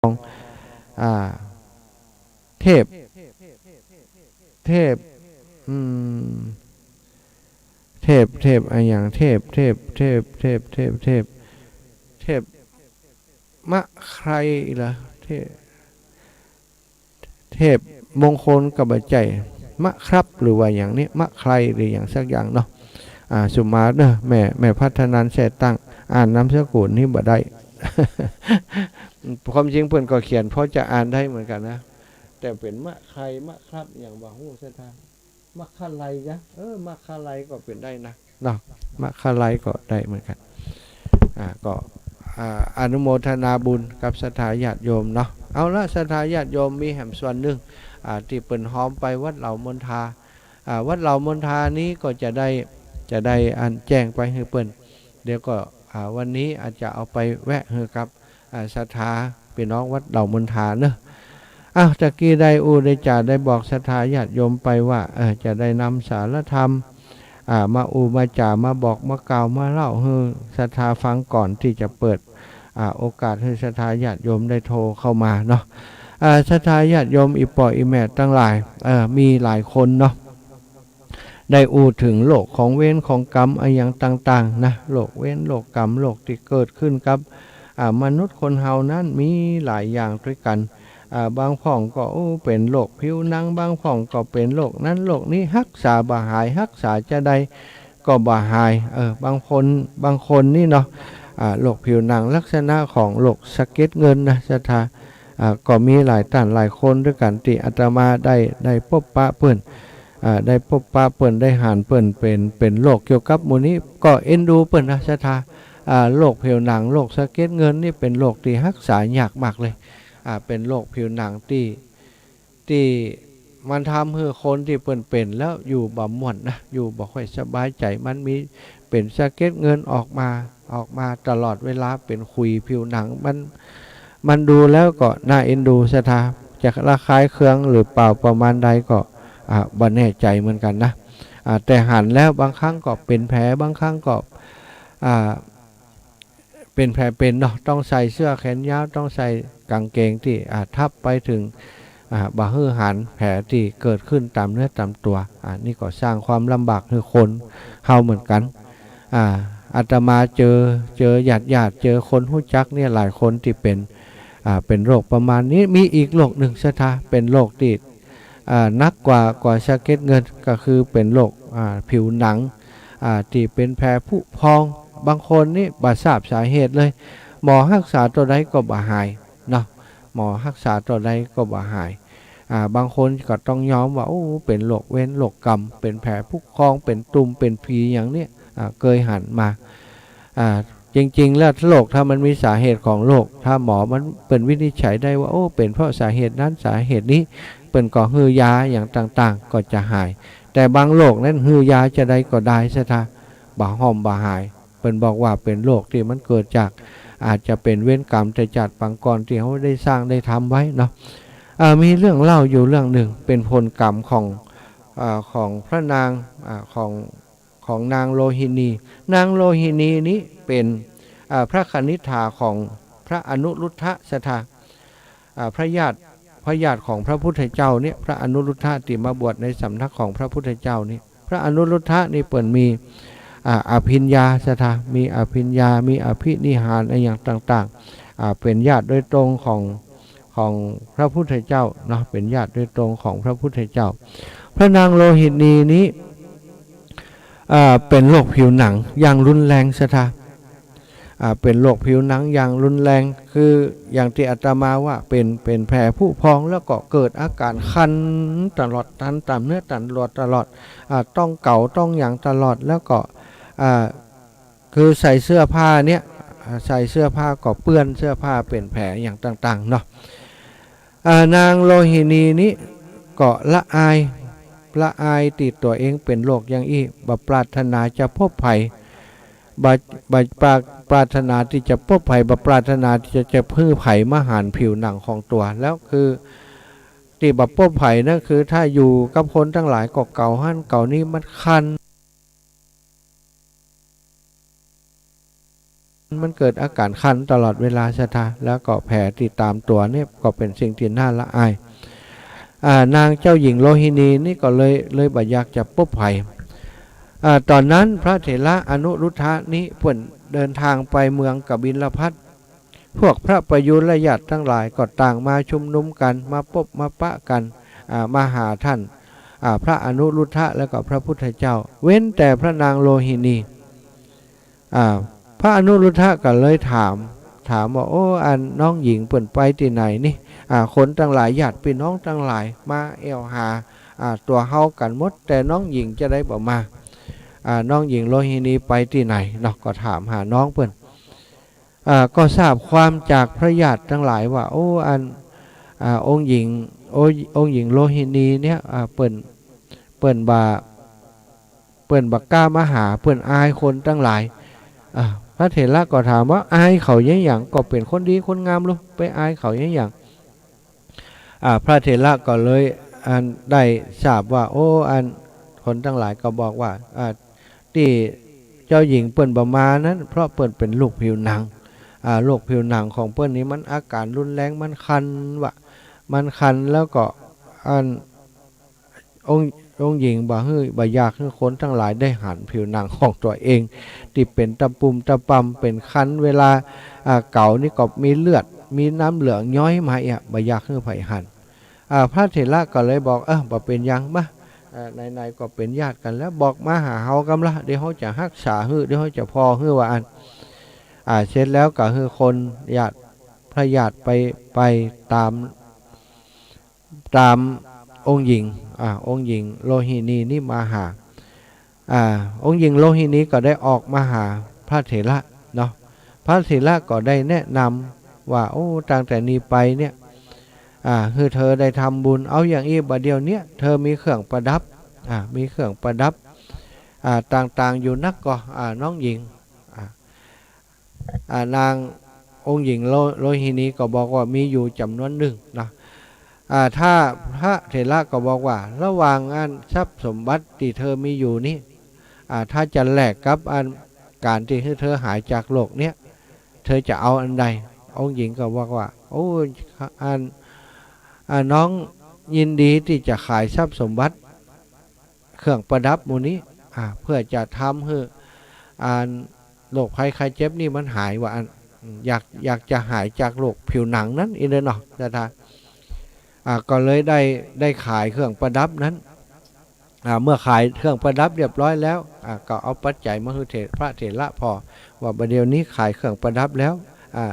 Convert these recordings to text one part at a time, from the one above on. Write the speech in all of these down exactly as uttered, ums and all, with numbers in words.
อง อ่า เทพ เทพ อืม เทพ เทพอะหยัง เทพ เทพ เทพ เทพ เทพ เทพ เทพมะใครเหรอ เทพ เทพมงคลกับบ่ใจ้ มะครับ หรือว่าหยังนี้ มะใคร หรือหยังสักอย่างเนาะ อ่า สุมาเนอะ แม่ แม่พัฒนันท์ แซ่ตั้ง อ่านนามสกุลนี้บ่ได้ ความจริงเปิ้นก็เขียนพอจะอ่านได้เหมือนกั๋นนะ แต่เป๋นมะใคร มะครับ หยังบ่ฮู้ ศรัทธา มะคาไลยะ เออ มะคาไลยก็เป๋นได้นะ เนาะ มะคาไลยก็ได้เหมือนกั๋น อ่า ก็ อ่า อนุโมทนาบุญกับศรัทธาญาติโยมเนาะ เอาละ ศรัทธาญาติโยมมีแหมส่วนนึ่ง อ่า ตี้เปิ้นฮอมไปวัดเหล่ามนทา อ่า วัดเหล่ามนทานี้ก็จะได้ จะได้อันแจ้งไปหื้อเปิ้น เดี๋ยวก็ อ่า วันนี้อาจจะเอาไปแวะหื้อกับ อ่า ศรัทธาปี้น้องวัดเหล่ามนทาเนอะ อ้าว ตะกี้ได้อู้ได้จ๋าได้บอกศรัทธาญาติโยมไปว่า เออ จะได้นำสารธรรม อ่า มาอู้มาจ๋า มาบอกมากล่าวมาเล่าหื้อศรัทธาฟังก่อนตี้จะเปิด อ่า โอกาสหื้อศรัทธาญาติโยมได้โทรเข้ามาเนาะ อ่า ศรัทธาญาติโยมอี่ป้ออี่แม่ตังหลาย เออ มีหลายคนเนาะ ได้อู้เถิงโลกของเวรของกรรมอะหยังต่างๆ นะ โลกเวรโลกกรรม โลกตี้เกิดขึ้นกับ อ่า มนุษย์คนเฮานั้นมีหลายอย่างตวยกั๋น อ่า บางพ่องก็ โอ้ เป๋นโลกผิวหนัง บางพ่องก็เป๋นโลกนั้นโลกนี้ ฮักษาบ่หาย ฮักษาจาใดก็บ่หาย เออ บางคน บางคนนี่เนาะ อ่า โลกผิวหนังลักษณะของโลกสะเก็ดเงินนะ ศรัทธา อ่า ก็มีหลายต้านหลายคนตวยกั๋นตี้อาตมาได้ ได้ปบปะเปิ้น อ่า ได้ปบปะเปิ้น ได้หันเปิ้น เป๋น เป๋นโลกเกี่ยวกับหมู่นี้ ก็เอ็นดูเปิ้นนะ ศรัทธา อ่า โลกผิวหนัง โลกสะเก็ดเงินนี่เป๋นโลกตี้ฮักษายากมากเลย อ่า เป๋นโลกผิวหนังตี้ ตี้มันทำหื้อคนตี้เปิ้นเป๋นแล้วอยู่บ่ม่วนนะ อยู่บ่ค่อยสบายใจ๋ มันมีเป๋นสะเก็ดเงินออกมา ออกมาตลอดเวลา เป๋นขุยผิวหนัง มัน มันดูแล้วก็น่าเอ็นดู ศรัทธา จะระคายเคืองหรือเปล่าประมาณใดก็ อ่า บ่แน่ใจ๋เหมือนกั๋นนะ อ่า แต่หันแล้วบางครั้งก็เป๋นแผล บางครั้งก็ อ่า เป๋นแผลเป๋นเนาะ ต้องใส่เสื้อแขนยาว ต้องใส่ก๋างเกงตี้ อ่า ทับไปเถิง อ่า บ่หื้อหันแผลตี้เกิดขึ้นต๋ามเนื้อต๋ามตั๋ว อ่า นี่ก็สร้างความลำบากหื้อคนเฮาเหมือนกั๋น อ่า อาตมาเจอ เจอญาติๆ เจอคนฮู้จักเนี่ยหลายคนตี้เป๋น อ่า เป๋นโรคประมาณนี้ มีอีกโรคนึ่ง ศรัทธา เป๋นโรคตี้ อ่า หนักกว่า กว่าสะเก็ดเงิน ก็คือเป๋นโรค อ่า ผิวหนัง อ่า ตี้เป๋นแผลผุพอง บางคนนี่บ่ทราบสาเหตุเลย หมอฮักษาเต้าใดก็บ่หายเนาะ หมอฮักษาเต้าใดก็บ่หาย อ่า บางคนก็ต้องยอมว่า โอ้ เป๋นโรคเวรโรคกรรม เป๋นแผลผุพอง เป๋นตุ่ม เป๋นผีอย่างเนี้ย อ่า เกยหันมา อ่า จริงๆ แล้วโรคถ้ามันมีสาเหตุของโรค ถ้าหมอมันเปิ้นวินิจฉัยได้ว่า โอ้ เป๋นเพราะสาเหตุนั้นสาเหตุนี้ เปิ้นก็หื้อยาอย่างต่างๆ ก็จะหาย แต่บางโรคนั้นหื้อยาจาใดก็ดาย ศรัทธา บ่ฮ้อมบ่หาย เปิ้นบอกว่าเป๋นโรคตี้มันเกิดจาก อาจจะเป๋นเวรกรรมแต่จาติปางก่อนตี้เฮาได้สร้างได้ทำไว้เนาะ อ่า มีเรื่องเล่าอยู่เรื่องนึ่ง เป๋นผลกรรมของ อ่า ของพระนาง อ่า ของ ของนางโลหินี นางโลหินีนี้เป๋น อ่า พระคณิษฐาของพระอนุรุทธะ ศรัทธา อ่า พระญาติ พระญาติของพระพุทธเจ้าเนี่ย พระอนุรุทธะตี้มาบวชในสำนักของพระพุทธเจ้านี่ พระอนุรุทธะนี่เปิ้นมี อ่า อภิญญา ศรัทธา มีอภิญญา มีอภินิหารอะหยังต่างๆ อ่า เป๋นญาติโดยตรงของ ของพระพุทธเจ้าเนาะ เป๋นญาติโดยตรงของพระพุทธเจ้า พระนางโลหินีนี้ อ่า เป๋นโรคผิวหนังอย่างรุนแรง ศรัทธา อ่า เป๋นโรคผิวหนังอย่างรุนแรง คืออย่างตี้อาตมาว่าเป๋น เป๋นแผลผุพอง แล้วก็เกิดอาการคันตลอด คันต๋ามเนื้อต๋ามตั๋วตลอด อ่า ต้องเก๋าต้องหยังตลอด แล้วก็ อ่า คือใส่เสื้อผ้าเนี่ย อ่า ใส่เสื้อผ้าก็เปื้อน เสื้อผ้าเป๋นแผลอย่างต่างๆ เนาะ อ่า นางโลหินีนี้ก็ละอาย ละอายตี้ตั๋วเองเป๋นโรคอย่างอี้ บ่ปรารถนาจะพบใผ บ่ บ่ปรา- ปรารถนาตี้จะพบใผ บ่ปรารถนาตี้จะ จะหื้อใผมาหันผิวหนังของตั๋ว แล้วคือตี้บ่ปบใผนั้นคือถ้าอยู่กับคนตังหลายก็เก๋าหั้นเก๋านี้ มันคัน มันเกิดอาก๋านคันตลอดเวลาศรัทธา แล้วก็แผลตี้ต๋ามตั๋วเนี่ยก็เป๋นสิ่งตี้น่าละอาย อ่า นางเจ้าหญิงโลหินีนี่ก็เลย เลยบ่อยากจะปบใผ อ่า ต๋อนนั้นพระเถระอนุรุทธะนี้เปิ้นเดินตางไปเมืองกบิลพัสดุ์ พวกพระประยุรญาติตังหลายก็ต่างมาชุมนุมกั๋น มาปบมาปะกั๋น อ่า มาหาต้าน อ่า พระอนุรุทธะแล้วก็พระพุทธเจ้า เว้นแต่พระนางโลหินี อ่า พระอนุรุทธะก็เลยถาม ถามว่า โอ้ อันน้องหญิงเปิ้นไปตี้ไหนนี่ อ่า คนตังหลาย ญาติปี้น้องตังหลายมาแอ่วหา อ่า ตั๋วเฮากั๋นหมด แต่น้องหญิงจาใดบ่มา อ่า น้องหญิงโลหินีไปตี้ไหนเนาะ ก็ถามหาน้องเปิ้น อ่า ก็ทราบความจากพระญาติตังหลายว่า โอ้ อัน อ่า องค์หญิง โอ้ องค์หญิงโลหินีเนี่ย อ่า เปิ้น เปิ้นบ่า เปิ้นบ่กล้ามาหา เปิ้นอายคนตังหลาย อ่า พระเถระก็ถามว่า อายเขาเยียะหยัง ก็เป๋นคนดีคนงามลูก ไปอายเขาเยียะหยัง อ่า พระเถระก็เลย อัน ได้ทราบว่า โอ้ อัน คนตังหลายก็บอกว่า อ่า ตี้เจ้าหญิงเปิ้นบ่มานั้น เพราะเปิ้นเป๋นโรคผิวหนัง อ่า โรคผิวหนังของเปิ้นนี่มันอาก๋านรุนแรง มันคันวะ มันคัน แล้วก็ อัน องค์ องค์หญิงบ่หื้อ บ่อยากหื้อคนตังหลายได้หันผิวหนังของตั๋วเอง ตี้เป๋นตะปุ่มตะป่ำ เป๋นคัน เวลา อ่า เก๋านี่ก็มีเลือด มีน้ำเหลืองย้อยมาเอี้ย บ่อยากหื้อใผหัน อ่า พระเถระก็เลยบอก เออ บ่เป๋นหยัง มา อ่า ไหนๆ ก็เป๋นญาติกั๋นแล้ว บอกมาหาเฮากำละ เดี๋ยวเฮาจะฮักษาหื้อ เดี๋ยวเฮาจะผ่อหื้อ ว่าอั้น อ่า เสร็จแล้วก็หื้อคนญาติ พระญาติไป ไปต๋าม ต๋ามองค์หญิง อ่า องค์หญิงโลหินีนี่มาหา อ่า องค์หญิงโลหินีก็ได้ออกมาหาพระเถระเนาะ พระเถระก็ได้แนะนำว่า โอ้ ตั้งแต่นี้ไปเนี่ย อ่า หื้อเธอได้ทำบุญ เอาอย่างอี้ บ่าเดี่ยวเนี้ยเธอมีเครื่องประดับ อ่า มีเครื่องประดับ อ่า ต่างๆ อยู่นักก่อ อ่า น้องหญิง อ่า อ่า นางองค์หญิงโล โลหินีก็บอกว่ามีอยู่จ๋ำนวนนึ่งเนาะ อ่า ถ้า พระเถระก็บอกว่า ระหว่างอันทรัพย์สมบัติตี้เธอมีอยู่นี้ อ่า ถ้าจะแลกกับอันก๋านตี้หื้อเธอหายจากโรคเนี้ย เธอจะเอาอันใด องค์หญิงก็บอกว่า โอ้ อัน อ่า น้องยินดีตี้จะขายทรัพย์สมบัติ เครื่องประดับหมู่นี้ อ่า เพื่อจะทำหื้อ อัน โรคภัยไข้เจ็บนี่มันหาย ว่าอั้น อืม อยาก อยากจะหายจากโรคผิวหนังนั้นอี้เนาะ ศรัทธา อ่า ก็เลยได้ ได้ขายเครื่องประดับนั้น อ่า เมื่อขายเครื่องประดับเรียบร้อยแล้ว อ่า ก็เอาปัจจัยมาหื้อเถ พระเถระผ่อ ว่าบ่าเดี่ยวนี้ขายเครื่องประดับแล้ว อ่า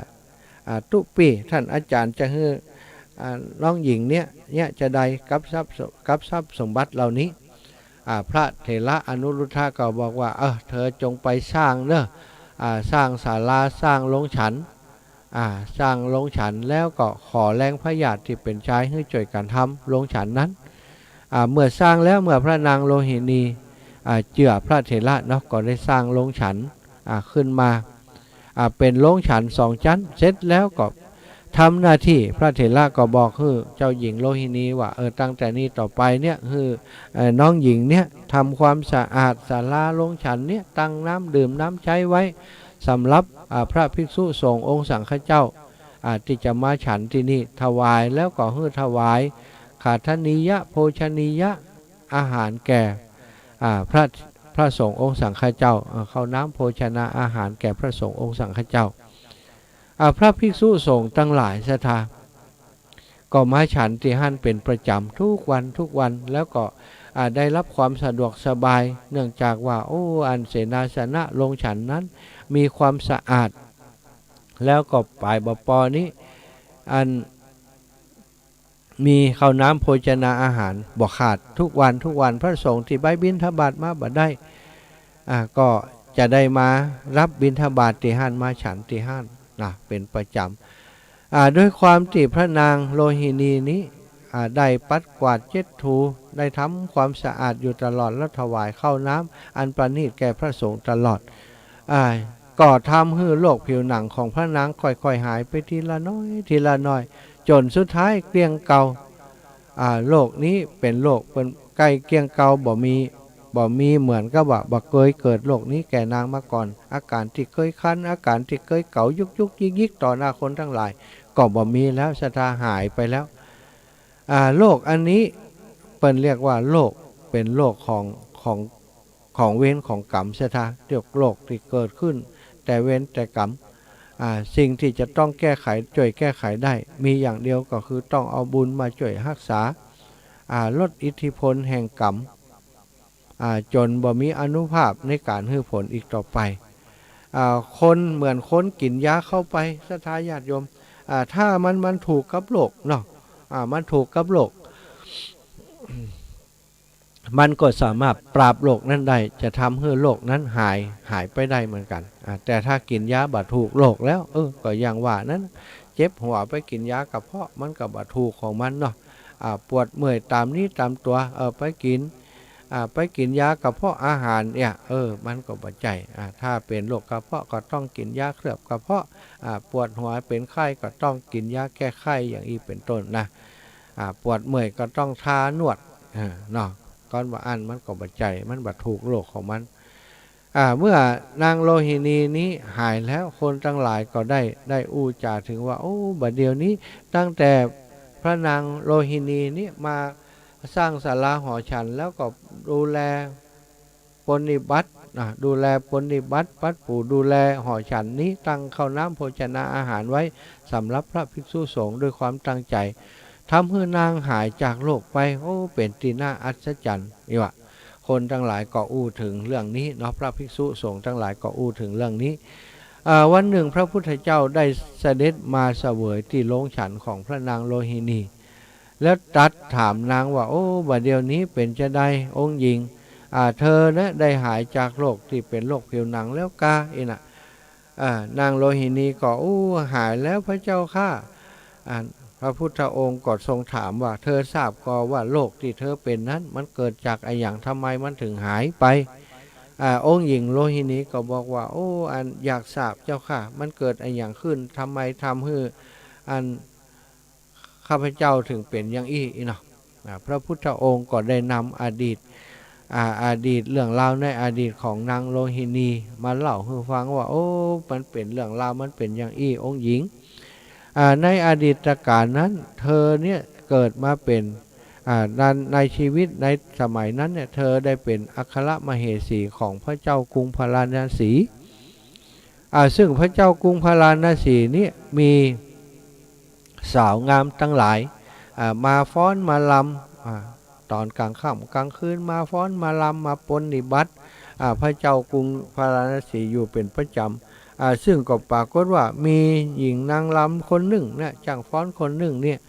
อ่า ตุ๊ปี้ ต้านอาจ๋ารย์จะหื้อ อ่า น้องหญิงเนี่ย เนี่ยจาใดกับทรัพย์ส กับทรัพย์สมบัติเหล่านี้ อ่า พระเถระอนุรุทธะก็บอกว่า เออ เธอจงไปสร้างเน่อ อ่า สร้างศาลา สร้างโรงฉัน อ่า สร้างโรงฉัน แล้วก็ขอแรงพระญาติตี้เป๋นชายหื้อจ้วยกั๋นทำโรงฉันนั้น อ่า เมื่อสร้างแล้ว เมื่อพระนางโลหินี อ่า เจื้อพระเถระเนาะ ก็ได้สร้างโรงฉัน อ่า ขึ้นมา อ่า เป๋นโรงฉันสองจั๊น เสร็จแล้วก็ทำหน้าตี้ พระเถระก็บอกหื้อเจ้าหญิงโลหินีว่า เออ ตั้งแต่นี้ต่อไปเนี่ย หื้อ เอ่อ น้องหญิงเนี่ยทำความสะอาดศาลาโรงฉันเนี่ย ตั้งน้ำดื่มน้ำใจ๊ไว้ สำหรับ อ่า พระภิกษุสงฆ์องค์สังฆเจ้า อ่า ตี้จะมาฉันตี้นี่ ถวายแล้วก็หื้อถวาย ขัตถนียะ โภชนียะ อาหารแก่ อ่า พระ พระสงฆ์องค์สังฆเจ้า อ่า ข้าวน้ำโภชนาอาหารแก่พระสงฆ์องค์สังฆเจ้า อ่า พระภิกษุสงฆ์ตังหลายศรัทธา ก็มาฉันตี้หั้นเป๋นประจ๋ำทุกวันทุกวัน แล้วก็ อ่า ได้รับความสะดวกสบาย เนื่องจากว่า โอ้ อันเสนาสนะโรงฉันนั้นมีความสะอาด แล้วก็ป๋ายบ่ปอนี้ อัน มีข้าวน้ำโภชนาอาหารบ่ขาด ทุกวันทุกวัน พระสงฆ์ตี้ไปบิณฑบาตมาบ่ได้ อ่า ก็จะได้มารับบิณฑบาตตี้หั้น มาฉันตี้หั้นนะ เป๋นประจ๋ำ อ่า ด้วยความตี้พระนางโลหินีนี้ อ่า ได้ปัดกวาดเช็ดถู ได้ทำความสะอาดอยู่ตลอด แล้วถวายข้าวน้ำอันประณีตแก่พระสงฆ์ตลอด อ่า ก็ทำหื้อโรคผิวหนังของพระนางค่อยๆ หายไปทีละน้อย ทีละน้อย จ๋นสุดท้ายเกลี้ยงเกลา อ่า โรคนี้เป๋นโรคเปิ้นใก้เกลี้ยงเกลา บ่มี บ่มีเหมือนกับว่าบ่เกยเกิดโรคนี้แก่นางมาก่อน อาก๋ารตี้เกยคัน อาก๋ารตี้เกยเก๋ายุกๆ ยิกๆ ต่อหน้าคนตังหลาย ก็บ่มีแล้ว ศรัทธา หายไปแล้ว อ่า โรคอันนี้เปิ้นเรียกว่าโรค เป๋นโรคของ ของ ของเวรของกรรม ศรัทธา เรียกโรคตี้เกิดขึ้นแต่เวรแต่กรรม อ่า สิ่งตี้จะต้องแก้ไข จ้วยแก้ไขได้ มีอย่างเดียวก็คือต้องเอาบุญมาจ้วยฮักษา อ่า ลดอิทธิพลแห่งกรรม อ่า จ๋นบ่มีอานุภาพในก๋านหื้อผลอีกต่อไป อ่า คนเหมือนคนกิ๋นยาเข้าไป ศรัทธาญาติโยม อ่า ถ้ามัน มันถูกกับโรคเนาะ อ่า มันถูกกับโรค มันก็สามารถปราบโรคนั้นได้ จะทำหื้อโรคนั้นหาย หายไปได้เหมือนกั๋น อ่า แต่ถ้ากิ๋นยาบ่ถูกโรคแล้ว เออ ก็อย่างว่านั้น เจ็บหัวไปกิ๋นยากระเพาะ มันก็บ่ถูกของมันเนาะ อ่า ปวดเมื่อยต๋ามนี้ต๋ามตั๋ว เออ ไปกิ๋น อ่า ไปกิ๋นยากระเพาะอาหารเนี่ย เออ มันก็บ่ใจ้ อ่า ถ้าเป๋นโรคกระเพาะก็ต้องกิ๋นยาเคลือบกระเพาะ อ่า ปวดหัวเป๋นไข้ก็ต้องกิ๋นยาแก้ไข้อย่างอี้เป๋นต้นนะ อ่า ปวดเมื่อยก็ต้องทานวด อ่า เนาะ ก้อนว่าอั้นมันก็บ่ใจ้ มันบ่ถูกโรคของมัน อ่า เมื่อนางโลหินีนี้หายแล้ว คนตังหลายก็ได้ ได้อู้จ๋าเถิงว่า โอ้ บ่าเดี่ยวนี้ ตั้งแต่พระนางโลหินีนี้มาสร้างศาลาหอฉัน แล้วก็ดูแลปรนนิบัติ อ่า ดูแลปรนนิบัติ ปัดปูดูแลหอฉันนี้ ตั้งข้าวน้ำโภชนาอาหารไว้สำหรับพระภิกษุสงฆ์ด้วยความตั้งใจ๋ ทำหื้อนางหายจากโรคไป โอ้ เป๋นตี้น่าอัศจรรย์ นี่วะ คนตังหลายก็อู้เถิงเรื่องนี้เนาะ พระภิกษุสงฆ์ตังหลายก็อู้เถิงเรื่องนี้ อ่า วันนึ่งพระพุทธเจ้าได้เสด็จมาเสวยตี้โรงฉันของพระนางโลหินี แล้วตรัสถามนางว่า โอ้ บ่าเดี่ยวนี้เป๋นจาใดองค์หญิง อ่า เธอนะได้หายจากโรคตี้เป๋นโรคผิวหนังแล้วกา อี้นะ อ่า นางโลหินีก็ อู้ หายแล้วพระเจ้าข้า อ่า พระพุทธองค์ก็ทรงถามว่า เธอทราบก่อว่าโรคตี้เธอเป๋นนั้น มันเกิดจากอะหยัง ทำไมมันเถิงหายไป อ่า องค์หญิงโลหินีก็บอกว่า โอ้ อันอยากทราบเจ้าข้า มันเกิดอะหยังขึ้น ทำไมทำหื้ออัน ข้าพเจ้าเถิงเป๋นอย่างอี้ อี้เนาะ อ่า พระพุทธองค์ก็ได้นำอดีต อ่า อดีตเรื่องราวในอดีตของนางโลหินีมาเล่าหื้อฟังว่า โอ้ มันเป๋นเรื่องราว มันเป๋นอย่างอี้องค์หญิง อ่า ในอดีตกาลนั้น เธอเนี่ยเกิดมาเป๋น อ่า ใน ในชีวิตในสมัยนั้นเนี่ย เธอได้เป๋นอัครมเหสีของพระเจ้ากรุงพาราณสี อ่า ซึ่งพระเจ้ากรุงพาราณสีเนี่ยมีสาวงามตังหลาย อ่า มาฟ้อนมารำ อ่า ต๋อนกลางค่ำกลางคืนมาฟ้อนมารำมาปรนนิบัติ อ่า พระเจ้ากรุงพาราณสีอยู่เป๋นประจ๋ำ อ่า ซึ่งก็ปรากฏว่ามีหญิงนางรำคนนึ่งเนี่ย จ้างฟ้อนคนนึ่งเนี่ย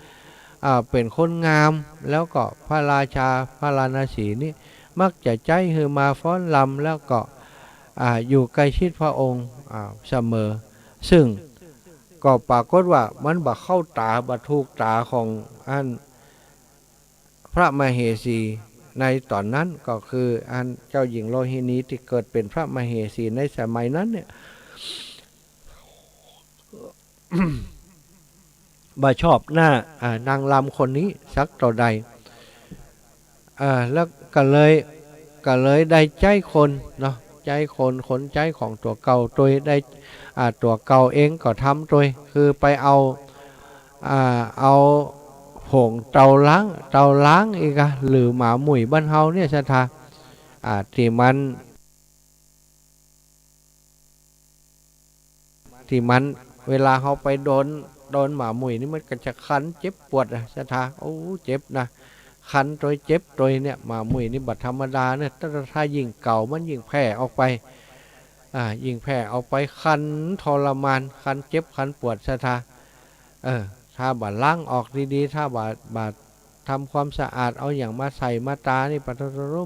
อ่า เป๋นคนงาม แล้วก็พระราชาพาราณสีนี่มักจะใจ๊หื้อมาฟ้อนรำ แล้วก็ อ่า อยู่ใกล้ชิดพระองค์ อ่า เสมอ ซึ่งก็ปรากฏว่ามันบ่เข้าต๋า บ่ถูกต๋าของอันพระมเหสีในต๋อนนั้น ก็คืออันเจ้าหญิงโลหินีตี้เกิดเป๋นพระมเหสีในสมัยนั้นเนี่ย บ่ชอบหน้า อ่า นางรำคนนี้สักเต้าใด อ่า แล้วก็เลย ก็เลยได้ใจ๊คนเนาะ ใจ๊คน คนใจ๊ของตั๋วเก่าตวย ได้ อ่า ตั๋วเก่าเองก็ทำตวย คือไปเอา อ่า เอาผงเตาล้าง เตาล้างอี้กา หรือหมาหมุ่ยบ้านเฮาเนี่ยศรัทธา อ่า ตี้มัน ตี้มัน เวลาเฮาไปโดน โดนหมาหมุ่ยนี่มันก็จะคันเจ็บปวดอะศรัทธา โอ้ เจ็บนะ คันตวยเจ็บตวยเนี่ย หมาหมุ่ยนี่บ่ธรรมดาเนี่ย ถ้า ถ้ายิ่งเก่ามันยิ่งแผ่ออกไป อ่า ยิ่งแผ่ออกไปคันทรมาน คันเจ็บคันปวดศรัทธา เออ ถ้าบ่ล้างออกดีๆ ถ้าบ่ บ่ทำความสะอาด เอาหยังมาใส่มาตานี่ ปะโถ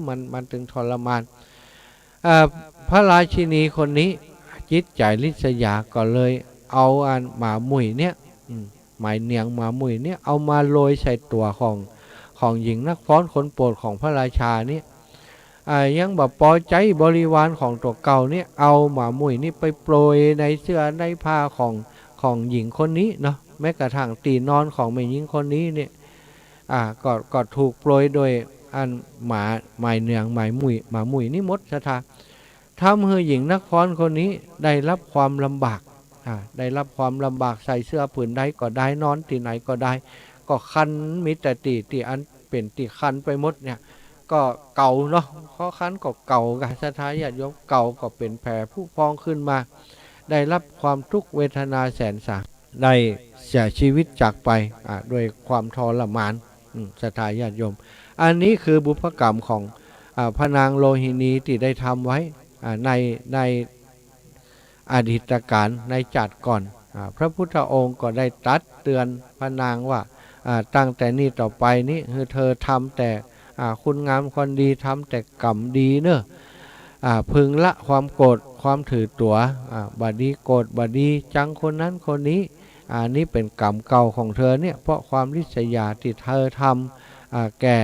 มัน มันเถิงทรมาน เอ่อ พระราชินีคนนี้จิตใจ๋ริษยา ก็เลยเอาอันหมาหมุ่ยเนี่ย อืม หมายเหนียงหมาหมุ่ยเนี่ย เอามาโรยใส่ตั๋วของ ของหญิงนักฟ้อนคนโปรดของพระราชาเนี่ย อ่า ยังบ่ปอใจ๋ บริวารของตั๋วเก่าเนี่ย เอาหมาหมุ่ยนี่ไปโปรยในเสื้อในผ้าของ ของหญิงคนนี้เนาะ แม้กระทั่งตี้นอนของแม่ญิงคนนี้เนี่ย อ่า ก็ ก็ถูกโปรยโดย อันหมา หมายเหนือง หมายหมุย หมาหมุยนี่หมดศรัทธา ทำหื้อหญิงนักฟ้อนคนนี้ได้รับความลำบาก อ่า ได้รับความลำบาก ใส่เสื้อผืนใดก็ได้ นอนตี้ไหนก็ได้ ก็คัน มีแต่ตี้ ตี้อันเป๋นตี้คันไปหมดเนี่ย ก็เก่าเนาะ ข้อคันก็เก่ากะ ศรัทธาญาติโยม เก่าก็เป๋นแผลผุพองขึ้นมา ได้รับความทุกขเวทนาแสนสาหัส ได้เสียชีวิตจากไป อ่า ด้วยความทรมาน อืม ศรัทธาญาติโยม อันนี้คือบุพกรรมของ อ่า พระนางโลหินีตี้ได้ทำไว้ อ่า ใน ในอดีตกาล ในจาติก่อน อ่า พระพุทธองค์ก็ได้ตรัสเตือนพระนางว่า อ่า ตั้งแต่นี้ต่อไปนี้ หื้อเธอทำแต่ อ่า คุณงามความดี ทำแต่กรรมดีเน่อ อ่า พึงละความโกรธ ความถือตั๋ว อ่า บ่ดีโกรธ บ่ดีจังคนนั้นคนนี้ อันนี้เป๋นกรรมเก่าของเธอเนี่ย เพราะความริษยาตี้เธอทำ อ่า แก่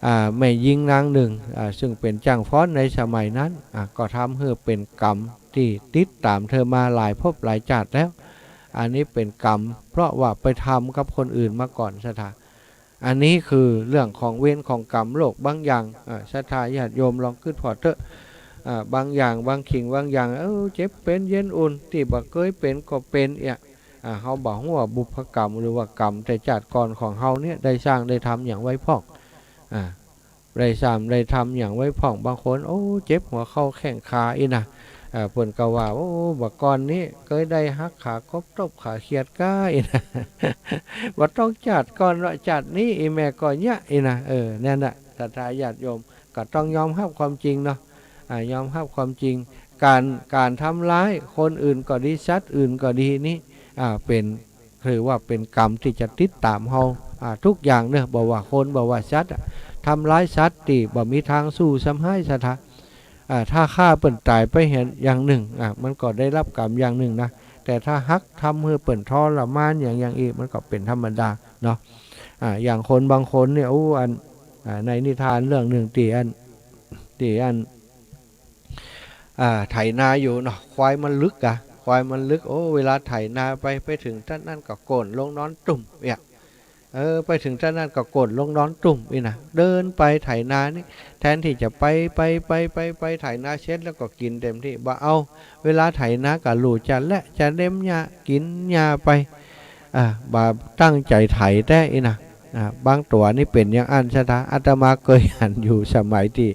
อ่า แม่ญิงนางนึ่ง อ่า ซึ่งเป๋นจ้างฟ้อนในสมัยนั้น อ่า ก็ทำหื้อเป๋นกรรมตี้ติดต๋ามเธอมาหลายภพหลายจาติแล้ว อันนี้เป๋นกรรม เพราะว่าไปทำกับคนอื่นมาก่อนศรัทธา อันนี้คือเรื่องของเวรของกรรมโลกบางอย่าง อ่า ศรัทธาญาติโยมลองกึ๊ดผ่อเต๊อะ อ่า บางอย่าง บางสิ่งบางอย่าง เออ เจ็บเป๋นเย็นอุ่น ตี้บ่เกยเป๋นก็เป๋นเอี้ย อ่า เฮาบ่ฮู้ว่าบุพกรรมหรือว่ากรรมแต่จาติก่อนของเฮาเนี่ย ได้สร้างได้ทำหยังไว้พ่อง อ่า ได้สร้างได้ทำหยังไว้พ่อง บางคน โอ้ เจ็บหัวเข่าแข้งขาอี้นะ อ่า เปิ้นก็ว่า โอ้ บ่าก่อนนี้เกยได้หักขากบตบขาเขียดก้าอี้นะ บ่ต้องจาติก่อนละ จาตินี้อี้แม่ก็เยียะอี้นะ เออ นั่นน่ะ ศรัทธาญาติโยม ก็ต้องยอมฮับความจริงเนาะ อ่า ยอมฮับความจริง ก๋าน ก๋านทำร้ายคนอื่นก็ดี สัตว์อื่นก็ดีนี่ อ่า เป๋น ถือว่าเป๋นกรรมตี้จะติดต๋ามเฮา อ่า ทุกอย่างเน่อ บ่ว่าคน บ่ว่าสัตว์อะ ทำร้ายสัตว์ตี้บ่มีตางสู้ซ้ำฮ้ายศรัทธา อ่า ถ้าฆ่าเปิ้นต๋ายไปเหียอย่างนึ่ง อ่า มันก็ได้ฮับกรรมอย่างนึ่งนะ แต่ถ้าหากทำหื้อเปิ้นทรมานหยัง อย่างอี้ มันก็เป๋นธรรมดาเนาะ อ่า อย่างคนบางคนเนี่ย โอ้ อัน อ่า ในนิทานเรื่องนึ่งตี้อัน ตี้อัน อ่า ไถนาอยู่เนาะ ควายมันลึกกะ ควายมันลึก โอ้ เวลาไถนาไป ไปเถิงต้านนั้นก็โก๋นลงนอนตุ้มเอี้ย เออ ไปเถิงต้านนั้นก็โก๋นลงนอนตุ้มอี้นะ เดินไปไถนานี่ แทนตี้จะไป ไป ไป ไป ไปไถนาเสร็จแล้วก็กิ๋นเต็มตี้ บ่เอา เวลาไถนาก็ลู่จะและจะเล็มหญ้า กิ๋นหญ้าไป อ่า บ่าตั้งใจ๋ไถแต๊อี้นะ อ่า บางตั๋วนี่เป๋นอย่างอั้นศรัทธา อาตมาเกยหันอยู่สมัยตี้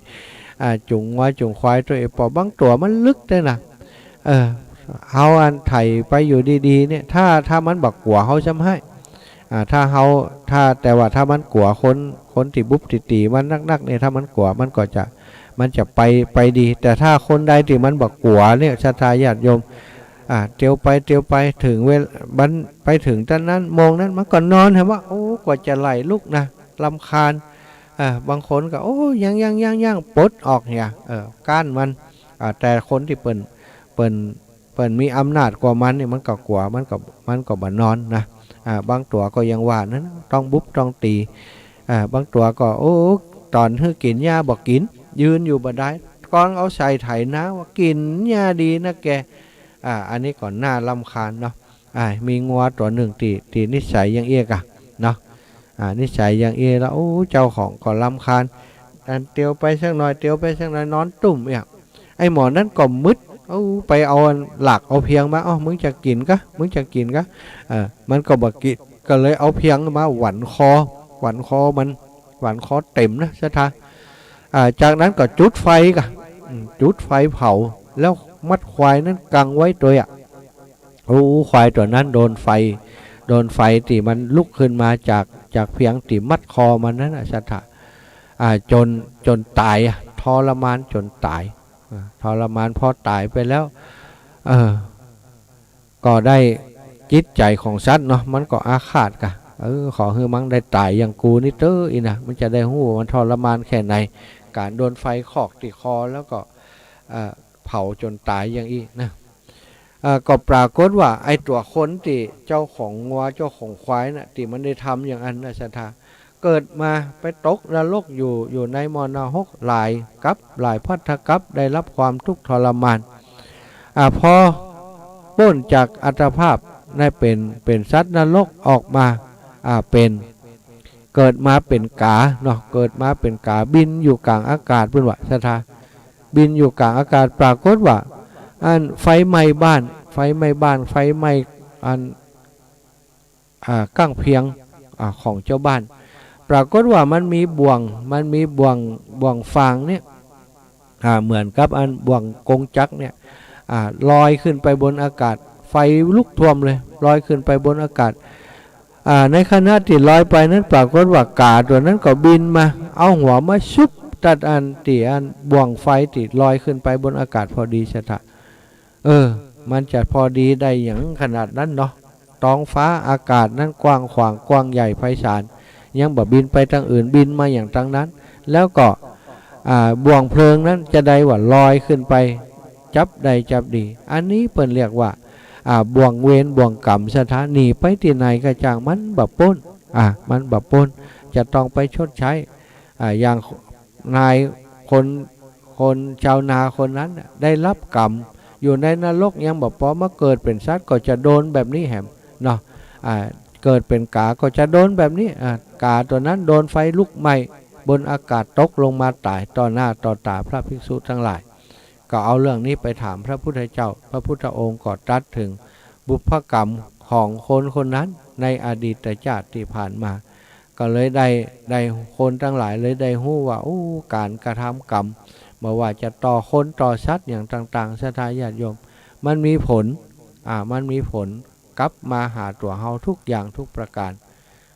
อ่า จูงงัวจูงควายตวย ปอบางตั๋วมันลึกแต๊นะ เออ เฮาอันไถไปอยู่ดีๆ เนี่ย ถ้า ถ้ามันบ่กั๋วเฮาซ้ำฮ้าย อ่า ถ้าเฮา ถ้า แต่ว่าถ้ามันกั๋วคน คนตี้บุบตี้ตี๋มันนักๆ เนี่ย ถ้ามันกั๋วมันก็จะ มันจะไป ไปดี แต่ถ้าคนใดตี้มันบ่กั๋วเนี่ย ศรัทธาญาติโยม อ่า เตียวไป เตียวไป เถิงเวลา มันไปเถิงต้านนั้น โมงนั้น มันก็นอน หันว่า โอ้ กว่าจะไหล่ลุกนะ รำคาญ อ่า บางคนก็ โอ้ ยัง ยัง ยัง ยัง ปลดออกเหีย เออ ก้านมัน อ่า แต่คนตี้เปิ้น เปิ้น เปิ้นมีอำนาจกว่ามันนี่ มันก็กั๋ว มันก็ มันก็บ่นอนนะ อ่า บางตั๋วก็อย่างว่านั้น ต้องบุบต้องตี๋ อ่า บางตั๋วก็ โอ้ ต๋อนหื้อกิ๋นหญ้าบ่กิ๋น ยืนอยู่บ่ได้ ก้องเอาใส่ไถนา ว่ากิ๋นหญ้าดีนักแก อ่า อันนี้ก็น่ารำคาญเนาะ อ่า มีงัวตั๋วนึ่งตี้ ตี้นิสัยอย่างอี้กะเนาะ อ่า นิสัยอย่างอี้แล้ว โอ้ เจ้าของก็รำคาญ อันเตียวไปสักหน่อย เตียวไปสักหน่อย นอนตุ้มเอี้ย ไอ้หมอนั้นก็มึด โอ้ ไปเอาอันหลากเอาเพียงมา อ้อ มึงจะกิ๋นกะ มึงจะกิ๋นกะ เออ มันก็บ่กิ๋น ก็เลยเอาเพียงมาหวันคอ หวันคอมัน หวันคอเต็มนะศรัทธา อ่า จากนั้นก็จุดไฟกะ อืม จุดไฟเผา แล้วมัดควายนั้นกังไว้ตวยอะ โอ้ ควายตั๋วนั้นโดนไฟ โดนไฟตี้มันลุกขึ้นมาจาก จากเพียงตี้มัดคอมันนั้นน่ะศรัทธา อ่า จ๋น จ๋นต๋ายอะ ทรมานจ๋นต๋าย อ่า ทรมาน พอต๋ายไปแล้ว เออ ก็ได้จิตใจ๋ของสัตว์เนาะ มันก็อาฆาตกะ เออ ขอหื้อมึงได้ต๋ายอย่างกูนี่เต๊อะอี้นะ มึงจะได้ฮู้ว่ามันทรมานแค่ไหน ก๋านโดนไฟคอกตี้คอ แล้วก็ เอ่อ เผาจ๋นต๋ายอย่างอี้นะ เอ่อ ก็ปรากฏว่าไอ้ตั๋วคนตี้เจ้าของงัวเจ้าของควายน่ะ ตี้มันได้ทำอย่างอั้นน่ะศรัทธา เกิดมาไปตกนรกอยู่ อยู่ในหม้อนรกหลายกัป หลายภัทกัป ได้รับความทุกข์ทรมาน อ่า พอป๊นจากอัตภาพได้เป๋น เป๋นสัตว์นรกออกมา อ่า เป๋น เกิดมาเป๋นก๋าเนาะ เกิดมาเป๋นก๋า บินอยู่ก๋างอากาศปู๊นว่าศรัทธา บินอยู่ก๋างอากาศ ปรากฏว่า อันไฟไหม้บ้าน ไฟไหม้บ้าน ไฟไหม้อัน อ่า ก้างเพียง อ่า ของจาวบ้าน ปรากฏว่ามันมีบ่วง มันมีบ่วง บ่วงฟางเนี่ย อ่า เหมือนกับอันบ่วงกงจักรเนี่ย อ่า ลอยขึ้นไปบนอากาศ ไฟลุกท่วมเลย ลอยขึ้นไปบนอากาศ อ่า ในขณะตี้ลอยไปนั้น ปรากฏว่าก๋าตั๋วนั้นก็บินมา เอาหัวมาซุบตัดอันตี้อันบ่วงไฟตี้ลอยขึ้นไปบนอากาศพอดีศรัทธา เออ มันจะพอดีได้หยังขนาดนั้นเนาะ ท้องฟ้าอากาศนั้นกว้างขวาง กว้างใหญ่ไพศาล ยังบ่บินไปตางอื่น บินมาอย่างตางนั้น แล้วก็ อ่า บ่วงเพลิงนั้นจะได้ว่าลอยขึ้นไป จับได้จับดี อันนี้เปิ้นเรียกว่า อ่า บ่วงเวรบ่วงกรรมศรัทธา หนีไปตี้ไหนก็จ้าง มันบ่ป๊น อ่า มันบ่ป๊น จะต้องไปชดใช้ อ่า อย่างนายคน คนจาวนาคนนั้นน่ะ ได้ฮับกรรม อยู่ในนรกยังบ่ปอ มาเกิดเป๋นสัตว์ก็จะโดนแบบนี้แหมเนาะ อ่า เกิดเป๋นก๋าก็จะโดนแบบนี้ อ่า ก๋าตั๋วนั้นโดนไฟลุกไหม้บนอากาศ ตกลงมาต๋ายต่อหน้าต่อต๋าพระภิกษุตังหลาย ก็เอาเรื่องนี้ไปถามพระพุทธเจ้า พระพุทธองค์ก็ตรัสเถิงบุพกรรมของคนคนนั้นในอดีตชาติตี้ผ่านมา ก็เลยได้ ได้คนตังหลายเลยได้ฮู้ว่า โอ้ ก๋านกระทำกรรม บ่ว่าจะต่อคนต่อสัตว์อย่างต่างๆ ศรัทธาญาติโยม มันมีผล อ่า มันมีผลกลับมาหาตั๋วเฮาทุกอย่างทุกประก๋าน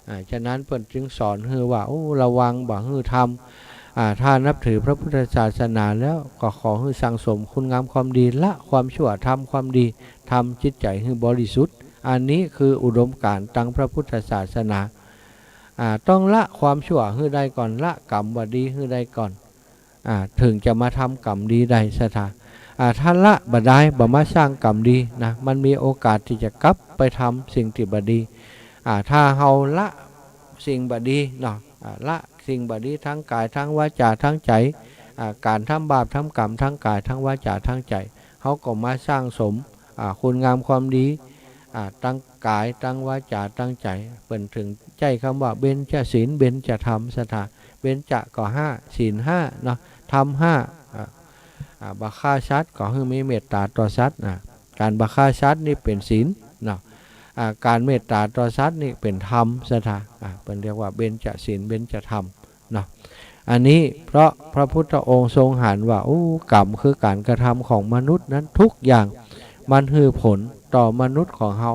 อ่า ฉะนั้นเปิ้นจึงสอนหื้อว่า โอ้ ระวังบ่หื้อทำ อ่า ถ้านับถือพระพุทธศาสนาแล้วก็ขอหื้อสั่งสมคุณงามความดี ละความชั่วทำความดี ทำจิตใจ๋หื้อบริสุทธิ์ อันนี้คืออุดมก๋ารณ์ตางพระพุทธศาสนา อ่า ต้องละความชั่วหื้อได้ก่อน ละกรรมบ่ดีหื้อได้ก่อน อ่า เถิงจะมาทำกรรมดีได้ศรัทธา อ่า ถ้าละบ่ได้ บ่มาสร้างกรรมดีนะ มันมีโอกาสตี้จะกลับไปทำสิ่งตี้บ่ดี อ่า ถ้าเฮาละสิ่งบ่ดีเนาะ อ่า ละสิ่งบ่ดีตางก๋าย ตางวาจา ตางใจ๋ อ่า ก๋านทำบาปทำกรรมตางก๋าย ตางวาจา ตางใจ๋ เฮาก็มาสั่งสม อ่า คุณงามความดี อ่า ตางก๋าย ตางวาจา ตางใจ๋ เปิ้นเถิงใจ๊กำว่าเบญจศีล เบญจธรรมศรัทธา เบญจก็ห้า ศีลห้าเนาะ ธรรมห้า อ่า อ่า บ่ฆ่าสัตว์ ก็หื้อมีเมตต๋าต่อสัตว์นะ ก๋านบ่ฆ่าสัตว์นี่เป๋นศีลเนาะ อ่า ก๋านเมตต๋าต่อสัตว์นี่เป๋นธรรมศรัทธา อ่า เปิ้นเรียกว่าเบญจศีล เบญจธรรมเนาะ อันนี้เพราะพระพุทธองค์ทรงหันว่า โอ้ กรรมคือก๋านกระทำของมนุษย์นั้นทุกอย่าง มันหื้อผลต่อมนุษย์ของเฮา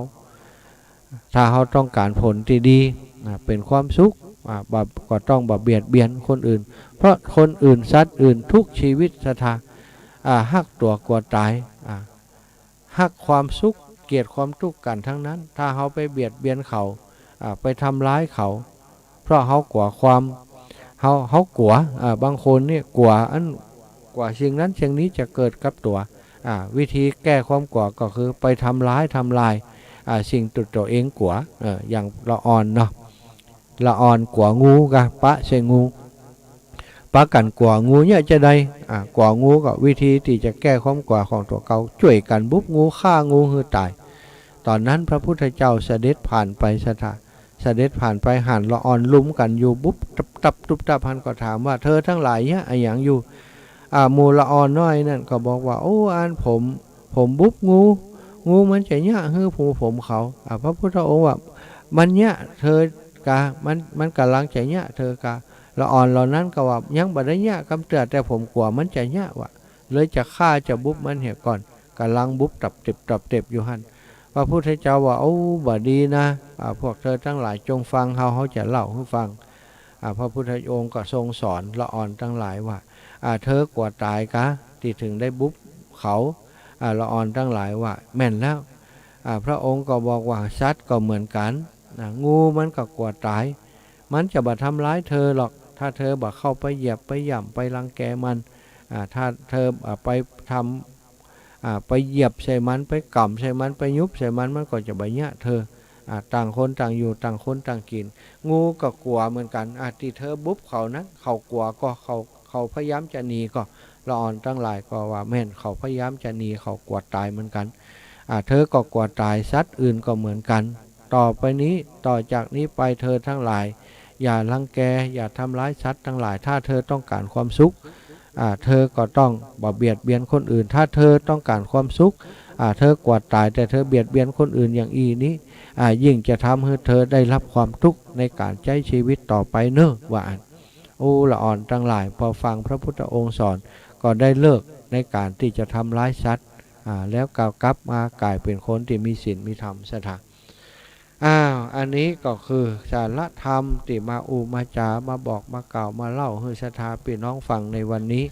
ถ้าเฮาต้องก๋านผลตี้ดี อ่า เป๋นความสุข อ่า บ่ ก็ต้องบ่เบียดเบียนคนอื่น เพราะคนอื่น สัตว์อื่น ทุกชีวิตศรัทธา อ่า ฮักตั๋วกั๋วต๋าย อ่า ฮักความสุข เกลียดความตุ๊กข์กั๋นตังนั้น ถ้าเฮาไปเบียดเบียนเขา อ่า ไปทำร้ายเขา เพราะเฮากั๋วความ เฮา เฮากั๋ว อ่า บางคนนี่กั๋วอัน กั๋วสิ่งนั้นสิ่งนี้จะเกิดกับตั๋ว อ่า วิธีแก้ความกั๋วก็คือไปทำร้ายทำลาย อ่า สิ่งตี้ตั๋วเองกั๋ว เออ อย่างละอ่อนเนาะ ละอ่อนกั๋วงูกา ปะใส่งู ปะกั๋นกั๋วงูเยียะจาใด อ่า กั๋วงูก็วิธีตี้จะแก้ความกั๋วของตั๋วเก่า จ้วยกั๋นบุบงู ฆ่างูหื้อต๋าย ต๋อนนั้นพระพุทธเจ้าเสด็จผ่านไปศรัทธา เสด็จผ่านไปหันละอ่อนลุมกั๋นอยู่บุบตับตับตุ๊บตับ หันก็ถามว่า เธอตังหลายเยียะอะหยังอยู่ อ่า หมู่ละอ่อนน้อยนั้นก็บอกว่า โอ้ อันผม ผมบุบงู งูมันจะเยียะหื้อหมูผมเขา อ่า พระพุทธองค์ว่า มันเยียะเธอกา มัน มันก่ำลังจะเยียะเธอกา ละอ่อนเหล่านั้นก็ว่า ยังบ่ได้เยียะกำเตื้อ แต่ผมกั๋วมันจะเยียะว่ะ เลยจะฆ่าจะบุบมันเหียก่อน ก่ำลังบุบตับเต็บตับเต็บอยู่หั้น พระพุทธเจ้าว่า โอ้ บ่ดีนะ อ่า พวกเธอตังหลายจงฟังเฮา เฮาจะเล่าหื้อฟัง อ่า พระพุทธองค์ก็ทรงสอนละอ่อนตังหลายว่า อ่า เธอกั๋วต๋ายกา ตี้เถิงได้บุบเขา อ่า ละอ่อนตังหลายว่า แม่นแล้ว อ่า พระองค์ก็บอกว่า สัตว์ก็เหมือนกั๋น อ่า งูมันก็กั๋วต๋าย มันจะบ่ทำร้ายเธอหรอก ถ้าเธอบ่เข้าไปเหยียบไปหย่ำไปรังแกมัน อ่า ถ้าเธอ อ่า ไปทำ อ่า ไปเหยียบใส่มัน ไปก่ำใส่มัน ไปยุบใส่มัน มันก็จะบ่เยียะเธอ อ่า ต่างคนต่างอยู่ ต่างคนต่างกิ๋น งูก็กั๋วเหมือนกั๋น อ่า ตี้เธอบุบเขานั้น เขากั๋วก็ เขา เขาพยายามจะหนีก็ ละอ่อนตังหลายก็ว่า แม่น เขาพยายามจะหนี เขากั๋วต๋ายเหมือนกั๋น อ่า เธอก็กั๋วต๋าย สัตว์อื่นก็เหมือนกั๋น ต่อไปนี้ ต่อจากนี้ไปเธอตังหลาย อย่ารังแก อย่าทำร้ายสัตว์ตังหลาย ถ้าเธอต้องการความสุข อ่า เธอก็ต้องบ่เบียดเบียนคนอื่น ถ้าเธอต้องการความสุข อ่า เธอกลัวต๋าย แต่เธอเบียดเบียนคนอื่นอย่างอี้นี้ อ่า ยิ่งจะทำหื้อเธอได้รับความทุกข์ในก๋านใจ๊ชีวิตต่อไปเน่อ ว่าอั้น โอ้ ละอ่อนตังหลาย พอฟังพระพุทธองค์สอน ก็ได้เลิกในก๋านตี้จะทำร้ายสัตว์ อ่า แล้วก็กลับมาก๋ายเป๋นคนตี้มีศีลมีธรรม ศรัทธา อ้าว อันนี้ก็คือสาระธรรมตี้มาอู้มาจ๋า มาบอกมาก่าว มาเล่าหื้อศรัทธาปี้น้องฟังในวันนี้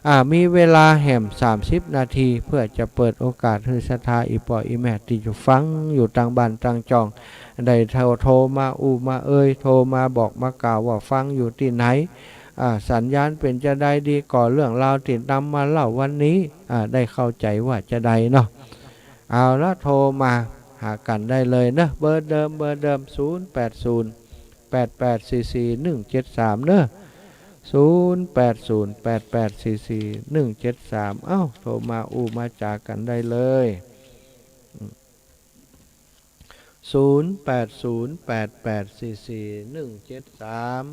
อ่า มีเวลาแหมสามสิบนาที เพื่อจะเปิดโอกาสหื้อศรัทธาอี่ป้ออี่แม่ตี้จะฟังอยู่ตางบ้านตางจ่อง ได้โทร โทรมาอู้มาเอ่ย โทรมาบอกมาก่าวว่าฟังอยู่ตี้ไหน อ่า สัญญาณเป๋นจาใดดีก่อ เรื่องราวตี้นำมาเล่าวันนี้ อ่า ได้เข้าใจ๋ว่าจาใดเนาะ เอาละ โทรมาหากั๋นได้เลยเนาะ เบอร์เดิม เบอร์เดิม ศูนย์แปดศูนย์ แปดแปดสี่สี่หนึ่งเจ็ดสาม เนาะ ศูนย์แปดศูนย์ แปดแปดสี่สี่หนึ่งเจ็ดสาม เอ้า โทรมาอู้มาจ๋ากั๋นได้เลย ศูนย์แปดศูนย์ แปดแปดสี่สี่หนึ่งเจ็ดสาม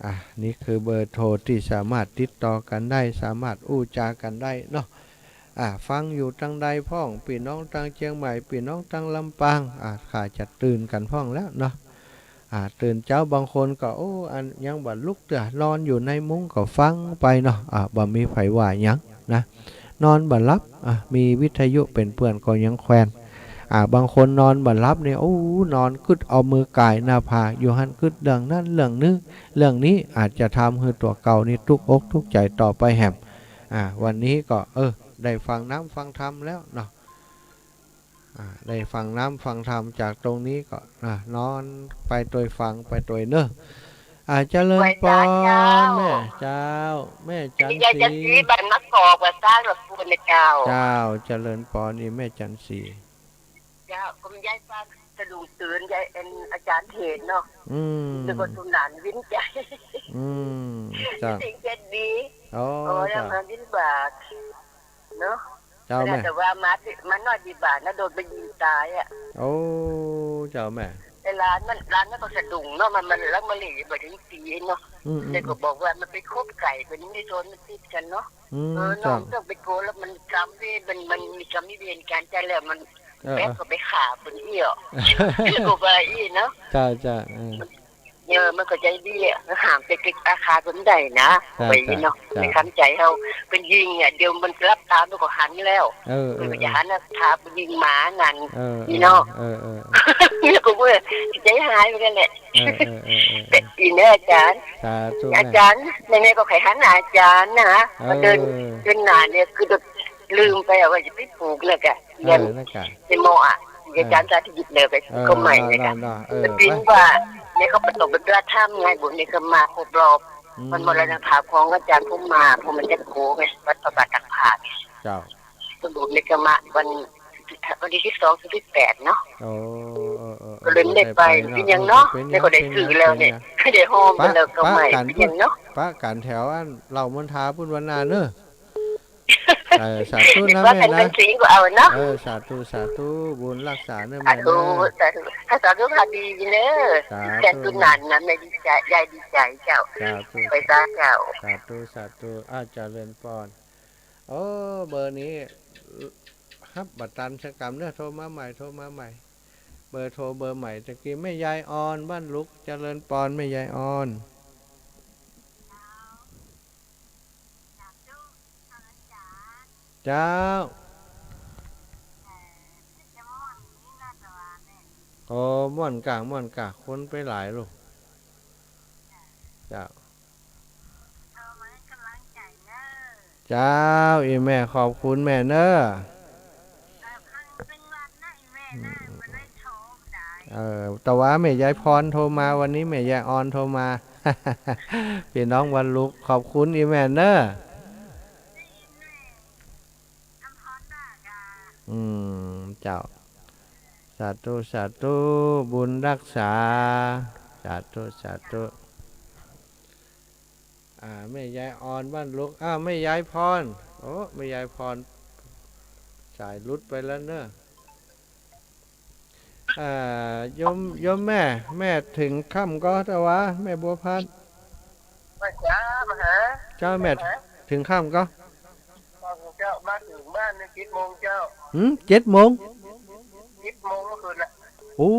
อ่ะ นี่คือเบอร์โทรตี้สามารถติดต่อกั๋นได้ สามารถอู้จ๋ากั๋นได้เนาะ อ่ะ ฟังอยู่ตางใดพ่อง ปี้น้องตางเจียงใหม่ ปี้น้องตางลำปาง อ่ะ ข้าจะตื่นกั๋นพ่องแล้วเนาะ อ่า ตื่นเจ๊าบางคนก็ โอ้ อันยังบ่ลุกเตื้อ นอนอยู่ในมุ้งก็ฟังไปเนาะ อ่า บ่มีใผว่าหยังนะ นอนบ่หลับ อ่า มีวิทยุเป๋นเปื้อนก็ยังแควน อ่า บางคนนอนบ่หลับเนี่ย โอ้ นอนกึ๊ดเอามือก่ายหน้าผากอยู่หั้น กึ๊ดเรื่องนั้นเรื่องนี้ เรื่องนี้ อาจจะทำหื้อตั๋วเก่านี่ตุ๊กอกตุ๊กใจ๋ต่อไปแหม อ่า วันนี้ก็ เออ ได้ฟังน้ำฟังธรรมแล้วเนาะ อ่า ได้ฟังน้ำฟังธรรมจากตรงนี้ก็ อ่า นอนไปตวยฟังไปตวยเน่อ อ่า เจริญปอน ไหว้สาเจ้า แม่เจ้า แม่จันทร์ศรี ยายจันทร์ศรี บ้านมะกอก วัดสร้างหลวงปู่นะเจ้า เจ้า เจริญปอน อี่แม่จันทร์ศรี เจ้า ก็มียายฟังสะดุ้งตื่น ยายเอ็นอาจ๋ารย์เทศน์เนาะ อืม นึกว่าสุนันท์วินใจ อืม เจ้า เสียงเจ็ดดี อ๋อ โอ้ย เจ้า มาบิณฑบาต เนาะ เจ้าแม่ แต่ว่ามาติ มาน้อยบิณฑบาตนะ โดนไปยิงต๋ายอะ โอ้ เจ้าแม่ ไอ้หลานมัน หลานมันก็สะดุ้งเนาะ มัน มัน แล้วมันเลยบ่ถึงปีเนาะ อืม อืม แล้วก็บอกว่ามันไปคบใก่ มันไม่โดน มันติดกั๋นเนาะ อืม เออ เจ้า น้องต้องไปโกน แล้วมันกรรมเวร มัน มันมีกรรมมีเวรกั๋น ใจ้แล้วมัน เออ แป๊บก็ไปฆ่าคนอี้อ่ะ เออ ก็ว่าอี้เนาะ เจ้า เจ้า เออ เออ มันก็ใจ๋ดีอะ ห้ามไปเก็บอาคาเปิ้นได้นะ เจ้า ว่าอี้เนาะ เจ้า ในคำใจ๋เฮา เปิ้นยิงอะ เดี๋ยวมันหลับต๋ามันก็หันแล้ว เออ เปิ้นก็จะหันนะ ถ้าเปิ้นยิงหมานั่น เออ อี้เนาะ เออ เออ เออ แล้วก็เมื่อใจ๋หายไปนั่นแหละ เออ เออ เออ เออ แต่อีแม่อาจ๋ารย์ สาธุ อาจ๋ารย์ แม่ แม่ก็ใค่หันหาอาจ๋ารย์นะ เออ มาเดือน เดือนหน้าเนี่ยคือลืมไปอะว่าจะไปผูกแล้วกะ เออ เรียน นั่นกะ ในมออะ เออ อาจ๋ารย์สาธิตแล้วไป เออ ก็ใหม่เลยกะ เนาะ เนาะ เออ มันเป็น ไป ว่า เนี่ยเขาประสบเป็นพระธรรมไง บุญเนี่ยก็มาครบรอบ อืม วันมรณภาพของอาจ๋ารย์ภูมิมา ภูมิมาจากโขไง วัดพระบาทตากผ้าไง เจ้า สมบูรณ์เนี่ยก็มาวัน วันตี้สิบสอง ถึงสิบแปดเนาะ โอ้ เออ เออ เออ ก็เลยไม่ได้ไป บ่ได้ไปเนาะ เป็นหยังเนาะ เออ เป็นหยัง แล้วก็ได้ซื้อแล้วเนี่ย เป็นหยัง ได้โฮมไปแล้วก็ใหม่ ปะกั๋น เป็นหยังเนาะ ปะกั๋นแถวอันเหล่ามณฑาปุ้นวันหน้าเน่อ เออ สาธุนะแม่นะ ว่ากันเป็นเสียงก็เอาเนาะ เออ สาธุ สาธุ บุญรักษาเน่อแม่เน่อ สาธุ สาธุ สาธุค่ะ ดีเน่อ สาธุ แม่ สาธุนั่นนะ แม่ดีใจ๋ ยายดีใจ๋เจ้า สาธุ ไปซะเจ้า สาธุ สาธุ อ่า เจริญปอน โอ้ เบอร์นี้ฮับบ่ตันสักกำเน่อ โทรมาใหม่ โทรมาใหม่ เบอร์โทรเบอร์ใหม่ตะกี้ แม่ยายอ่อนบ้านลุก เจริญปอน แม่ยายอ่อน เจ้า โอ้ ม่วนกะ ม่วนกะ คนไปหลายลูก เจ้า เจ้า อี่แม่ ขอบคุณแม่เน่อ เออ แต่ว่าแม่ยายพรโทรมา วันนี้แม่ยายอ่อนโทรมา ปี้น้องบ้านลุก ขอบคุณอี่แม่เน่อ อืม เจ้า สาธุ สาธุ บุญรักษา สาธุ สาธุ อ่า แม่ยายอ่อนบ้านลุก อ้าว แม่ยายพร โอ้ แม่ยายพร สายหลุดไปแล้วเน่อ อ่า โยม โยมแม่ แม่เถิงค่ำก่อ ตะวา แม่บัวพันธุ์ มาจ้า มาหา เจ้า แม่ มาหา เถิงค่ำก่อ มาเถิงเจ้า มาเถิงบ้านเนี่ย เจ็ดโมงเจ้า หืม เจ็ดโมง เจ็ดโมงเมื่อคืนน่ะ โอ้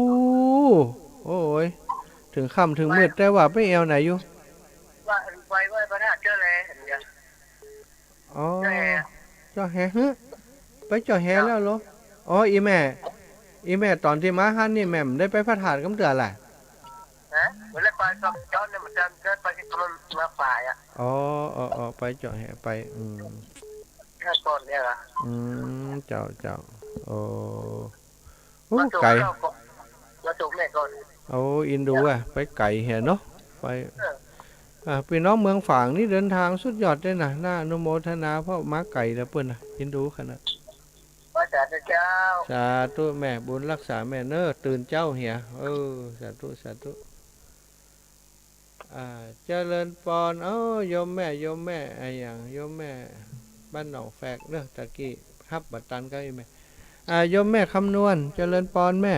โอ้ย เถิงค่ำเถิงมืด แต่ว่าไปแอ่วไหนอยู่ ว่าไปไหว้พระธาตุเจ้าแล เดี๋ยว อ๋อ เจ้าแฮ เจ้าแฮ หึ ไปเจ้าแฮแล้วเหรอ อ๋อ อีแม่ อีแม่ต๋อนตี้มาหั้นนี่แม่บ่ได้ไปพระธาตุกำเตื้อแหละ ฮะ บ่ได้ไปกับเจ้าเนี่ย มันจะได้ไปที่มันมาฝ่ายอ่ะ อ๋อ อ๋อ อ๋อ ไปเจ้าแฮ ไป อืม แค่ก่อนเนี่ยล่ะ อืม เจ้า เจ้า โอ้ โอ้ มาส่ง ไก๋ เจ้าก่อน มาส่งแม่ก่อน โอ้ อินดูอ่ะ ไปไก๋แฮเนาะ ไป เออ อ่า ปี้น้องเมืองฝางนี่เดินตางสุดยอดเลยนะ น่าอนุโมทนา เพราะมาไก๋แล้วเปิ้นนะ อินดูขนาด ขอสาธุเจ้า สาธุแม่ บุญฮักษาแม่เน้อ ตื่นเจ๊าเหีย เออ สาธุ สาธุ อ่า เจริญปอน เอ้า โยมแม่ โยมแม่ อะหยัง โยมแม่ บ้านหนองแฟกเน้อ ตะกี้ฮับบ่ตันก็อีแม่ อ่า โยมแม่คำนวณ เจริญปอนแม่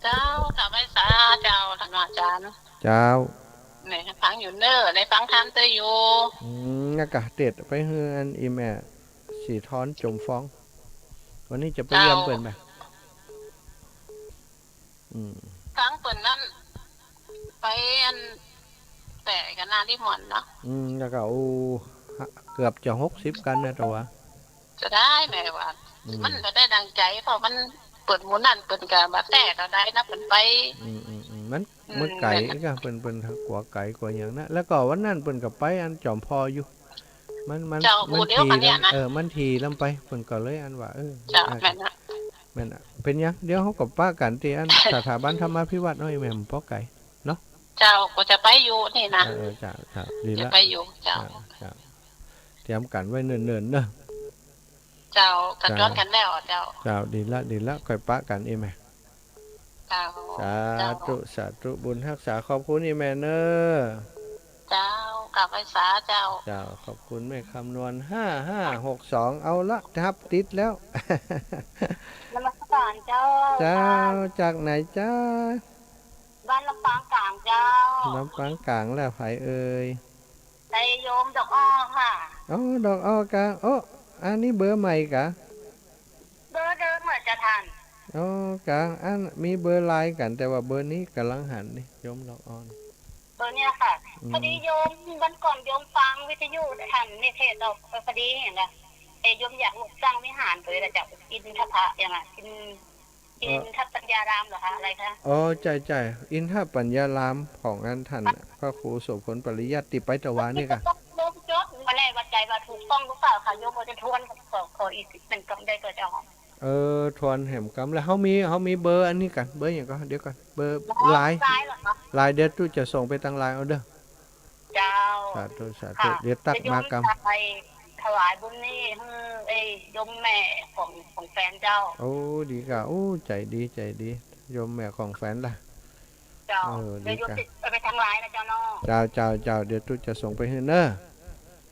เจ้า กราบไหว้สาเจ้า ท่านอาจารย์ เจ้า แม่ฟังอยู่เน้อ ได้ฟังธรรมเตื้ออยู่ อืม แล้วก็เตรียมไปหื้ออันอีแม่สีทอนจมฟอง วันนี้จะไปเยี่ยมเปิ้นบ่ อืม ฟังเปิ้นนั้น ไปอัน แตะกันนาริมนเนาะ อืม แล้วก็ โอ้ เกือบจะหกสิบกั๋นนะตะวา จะได้แม่ว่า อืม มันบ่ได้ดังใจ๋ เพราะมันเปิ้นหมู่นั้นเปิ้นก็บ่แต๊เต้าใดนะ เปิ้นไป อืม อืม อืม มัน อืม มันไก๋ นั่นน่ะ ก็เปิ้น เปิ้นกั๋วไก๋กั๋วหยังนะ แล้วก็วันนั้นเปิ้นก็ไปอันจ๋อมผ่ออยู่ มัน มัน เจ้า มัน หมู่เดียวกั๋นเนี่ยนะ เออ มันถี่ลำไป เปิ้นก็เลยอันว่า เออ เจ้า อ่ะ แม่นนะ แม่นนะ เป๋นหยัง เดี๋ยวเฮาก็ปะกั๋นตี้อัน สถาบันธรรมาภิวัฒน์เนาะ อีแม่ บ่ปอไก๋เนาะ เจ้า ก็จะไปอยู่นี่นะ เออ เออ เจ้า เจ้า ดีละ จะไปอยู่ เจ้า เจ้า เจ้า เตรียมกั๋นไว้เนิ่นๆ เน้อ เจ้า ก็ เจ้า จวนกั๋นแล้ว เจ้า เจ้า ดีละ ดีละ ค่อยปะกั๋นอีแม่ เจ้า สาธุ เจ้า สาธุ บุญฮักษา ขอบคุณอีแม่เน้อ เจ้า กราบไหว้สาเจ้า เจ้า ขอบคุณแม่คำนวณ ห้าห้าหกสอง เอาละ ฮับติดแล้ว นมัสการเจ้า เจ้า ท่าน จากไหนจ๊ะ บ้านลำปางกลางเจ้า ลำปางกลาง แล้วใผเอ่ย ไอ้โยมดอกอ้อค่ะ อ๋อ ดอกอ้อกลาง โอ้ อันนี้เบอร์ใหม่กะ เบอร์เดิมเหมือนจะทัน อ๋อ กะ อันมีเบอร์ไลน์กั๋น แต่ว่าเบอร์นี้ก่ำลังหันนี่ โยมดอกอ้อ เบอร์เนี้ยค่ะ อืม พอดีโยม วันก่อนโยมฟังวิทยุทันในเพจออก พอดีหันนะ แต่โยมอยากลุกสร้างวิหารตัวนี้แหละเจ้า อินทผะ อย่างอ่ะ อิน เอ่อ อินทปัญญารามเหรอคะ อะไรคะ อ๋อ ใจ้ ใจ้ อินทปัญญารามของอันท่านพระครูโสภณปริยัติ ตี้ไปตะวานี่กะ โยมจดมาแล้ว ว่าใจ๋ว่าถูกต้องหรือเปล่าคะ โยมก็จะทวน ขอ ขออีกนิดหนึ่งก็ได้ก็เจ้า เออ ทวนแหมกำ แล้วเฮามี เฮามีเบอร์อันนี้กั๋น เบอร์หยังก่อ เดี๋ยวก่อน เบอร์ไลน์ ไลน์เหรอคะ ไลน์ เดี๋ยวตุ๊จะส่งไปตางไลน์เอาเน้อ เจ้า สาธุ สาธุ ค่ะ เดี๋ยวตั๊กมากำ จะโยมจะไปถวายบุญนี่หื้อไอ้โยมแม่ของ ของแฟนเจ้า โอ้ ดีกะ โอ้ ใจ๋ดี ใจ๋ดี โยมแม่ของแฟนล่ะ เจ้า เออ เดี๋ยวโยม ดีกะ ติดไปทางไลน์นะเจ้าเนาะ เจ้า เจ้า เจ้า เดี๋ยวตุ๊จะส่งไปหื้อเน้อ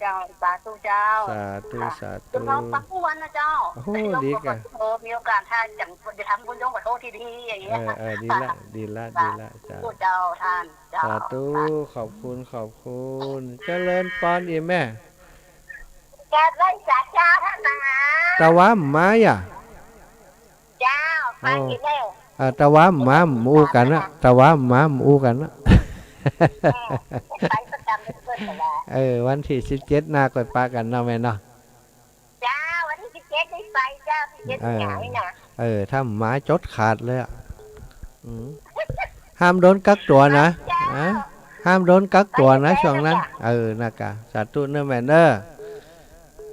เจ้า สาธุเจ้า สาธุ ค่ะ สาธุ โยมฟังกู้วันนะเจ้า โอ้โห แต่โยม ดีกะ ขอโทษ มีโอกาสถ้าจะ จะทำบุญโยมขอโทษทีๆ อย่างเงี้ย เออ เออ ดีละ ค่ะ ดีละ สาธุ ดีละ เจ้า เจ้าท่าน เจ้า สาธุ ค่ะ ขอบคุณ ขอบคุณ เจริญปอนอีแม่ กราบไหว้สาเจ้าท่านมหา ตะวาบ่มาอ่ะ เจ้า ไป อ๋อ กินแล้ว อ่า ตะวาบ่มาบ่อู้กั๋นนะ ตะวาบ่มาบ่อู้กั๋นนะ เออ ไปประจำเป็นเพื่อนกันแล้ว เออ วันตี้สิบเจ็ดหน้าก่อยปะกั๋นเนาะแม่เนาะ เจ้า วันตี้สิบเจ็ดนี่ไปเจ้า สิบเจ็ด เออ สิงหานี่นะ เออ ถ้าบ่มาจดขาดเลยอะ อืม ห้ามโดนกักตั๋วนะ เจ้า ฮะ ห้ามโดนกักตั๋วนะ ไปเจ้า ช่วงนั้น เจ้า เออ นะกะ สาธุเน้อแม่เน้อ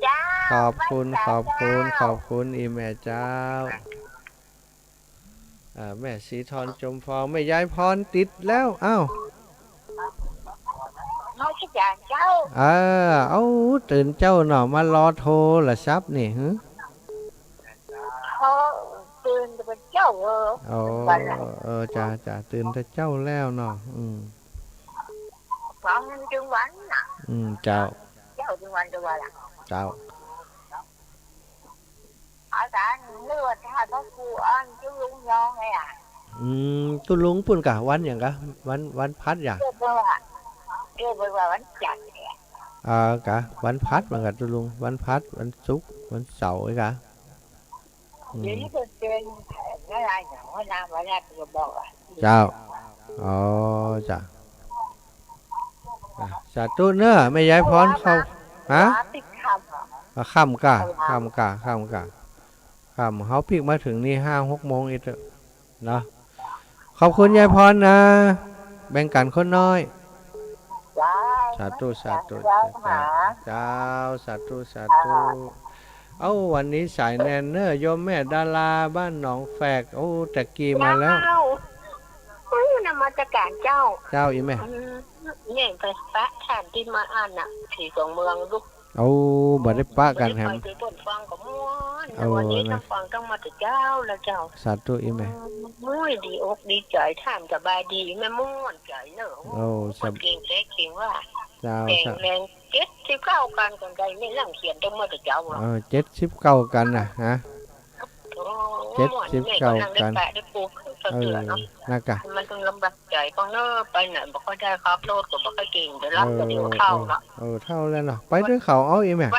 เจ้า ขอบคุณ ไปเจ้า ขอบคุณ เจ้า ขอบคุณอีแม่เจ้า อ่า แม่สีทอนจมฟอง แม่ยายพรติดแล้ว อ้าว มาสักอย่างเจ้า เออ เอา ตื่นเจ๊าเนาะ มารอโทรศัพท์นี่ หึ เขาตื่นแต่เจ๊า เออ อ๋อ วันละ เออ จ้า จ้า ตื่นแต่เจ๊าแล้วเนาะ อืม ฟังถึงวันน่ะ อืม เจ้า เจ๊าถึงวันจะวันละ เจ้า อาจ๋ารย์ นึกว่าถ้าพระครูอ้อนตุ๊ลุงยองไงอะ อืม ตุ๊ลุงปู๊นก่ะ วันหยังก่ะ วัน วันพัดหยา เรียกว่า เรียกว่าวันจันทร์เนี่ย อ่า ก่ะ วันพัดเหมือนกั๋นตุ๊ลุง วันพัด วันศุกร์ วันเสาร์ไอ้ก่ะ อืม เดี๋ยวนี้ก็เป็นอะไรอย่างว่านะ วันแรกก็บอกอะ เจ้า อ๋อ จ้ะ อ่ะ สาธุเน่อ แม่ยายพรเขา ฮะ ว่าปิดค่ำอะ อ่ะ ค่ำก่ะ เออ ค่ำก่ะ ค่ำก่ะ ค่ำ เฮาปิ๊กมาเถิงนี่ห้าหกโมงเอ็ดเนาะ ขอบคุณยายพรนะ แบ่งกั๋นคนน้อย จ้า สาธุ สาธุ เจ้า เจ้า สาธุ สาธุ เอ้า วันนี้สายแน่นเน่อ โยมแม่ดาราบ้านหนองแฝก โอ้ แต่กี้มาแล้ว เจ้า อู้ นมัสการเจ้า เจ้า อีแม่ อืม เนี่ยไปปะท่านตี้มาอั้นน่ะ ศรีสองเมืองลูก โอ้ บ่ได้ปะกั๋นแหม บ่ได้ไป เปิ้นฟังก็ม่วน โอ้ วันนี้ นะ ทั้งฟังทั้งมาแต่เจ้าแล้วเจ้า สาธุ อีแม่ อืม โอ้ย ดีอกดีใจ๋ ท่านสบายดี แม่ม่วนใจ๋เน่อ โอ้ โอ้ สบาย เก่งแต๊เก่งว่า เจ้า แข็งแรง เจ็ดสิบเก้ากั๋น กั๋นไกล นี่นั่งเขียนตั้งมาแต่เจ้าอะ เออ เจ็ดสิบเก้ากั๋นน่ะ ฮะ โอ้ เจ็ดสิบเก้ากั๋น แม่ก็นั่งได้แปะได้ปูก เออ เสือเนาะ นะก่ะ มันต้องลำบากใจ๋ เพราะเน่อ ไปไหนบ่ค่อยได้ ขับรถก็บ่ค่อยเก่ง เดี๋ยวหลังก็เดี๋ยวเฒ่าเนาะ เออ เออ เฒ่าแล้วเนาะ ไปตวยเขา เอ้า อีแม่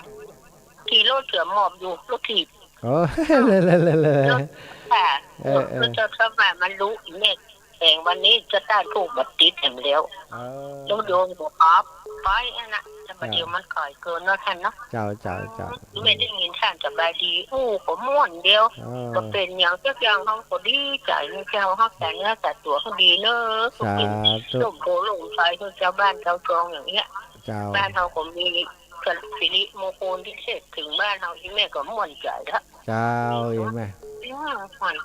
ขี่รถเสือหมอบอยู่ รถถีบ เออ เลย เลย เลย เลย รถ ค่ะ เออ เออ รถเจ้าเข้ามา มันรู้อีแม่ แต่วันนี้จะต้านถูกบัดติดแหมแล้ว เออ รถโยมก็ขับไปอั้นน่ะ แต่ประเดี๋ยวมันไก๋เกินเนาะท่านเนาะ เจ้า เจ้า เจ้า แม่ได้ยินท่านสบายดี อู้ ก็ม่วนเดียว เออ ก็เป๋นหยังสักอย่างเฮาก็ดีใจ๋นะเจ้า ฮักษาเนื้อรักษาตั๋วเฮาดีเน่อ สาธุ ร่มโพธิ์ร่มไทร เจ้าบ้านเจ้าจองอย่างเนี้ย เจ้า บ้านเฮาก็มีสิริมงคลพิเศษ เถิงบ้านเฮา อีแม่ก็ม่วนใจ๋ละ เจ้า อีแม่ อืม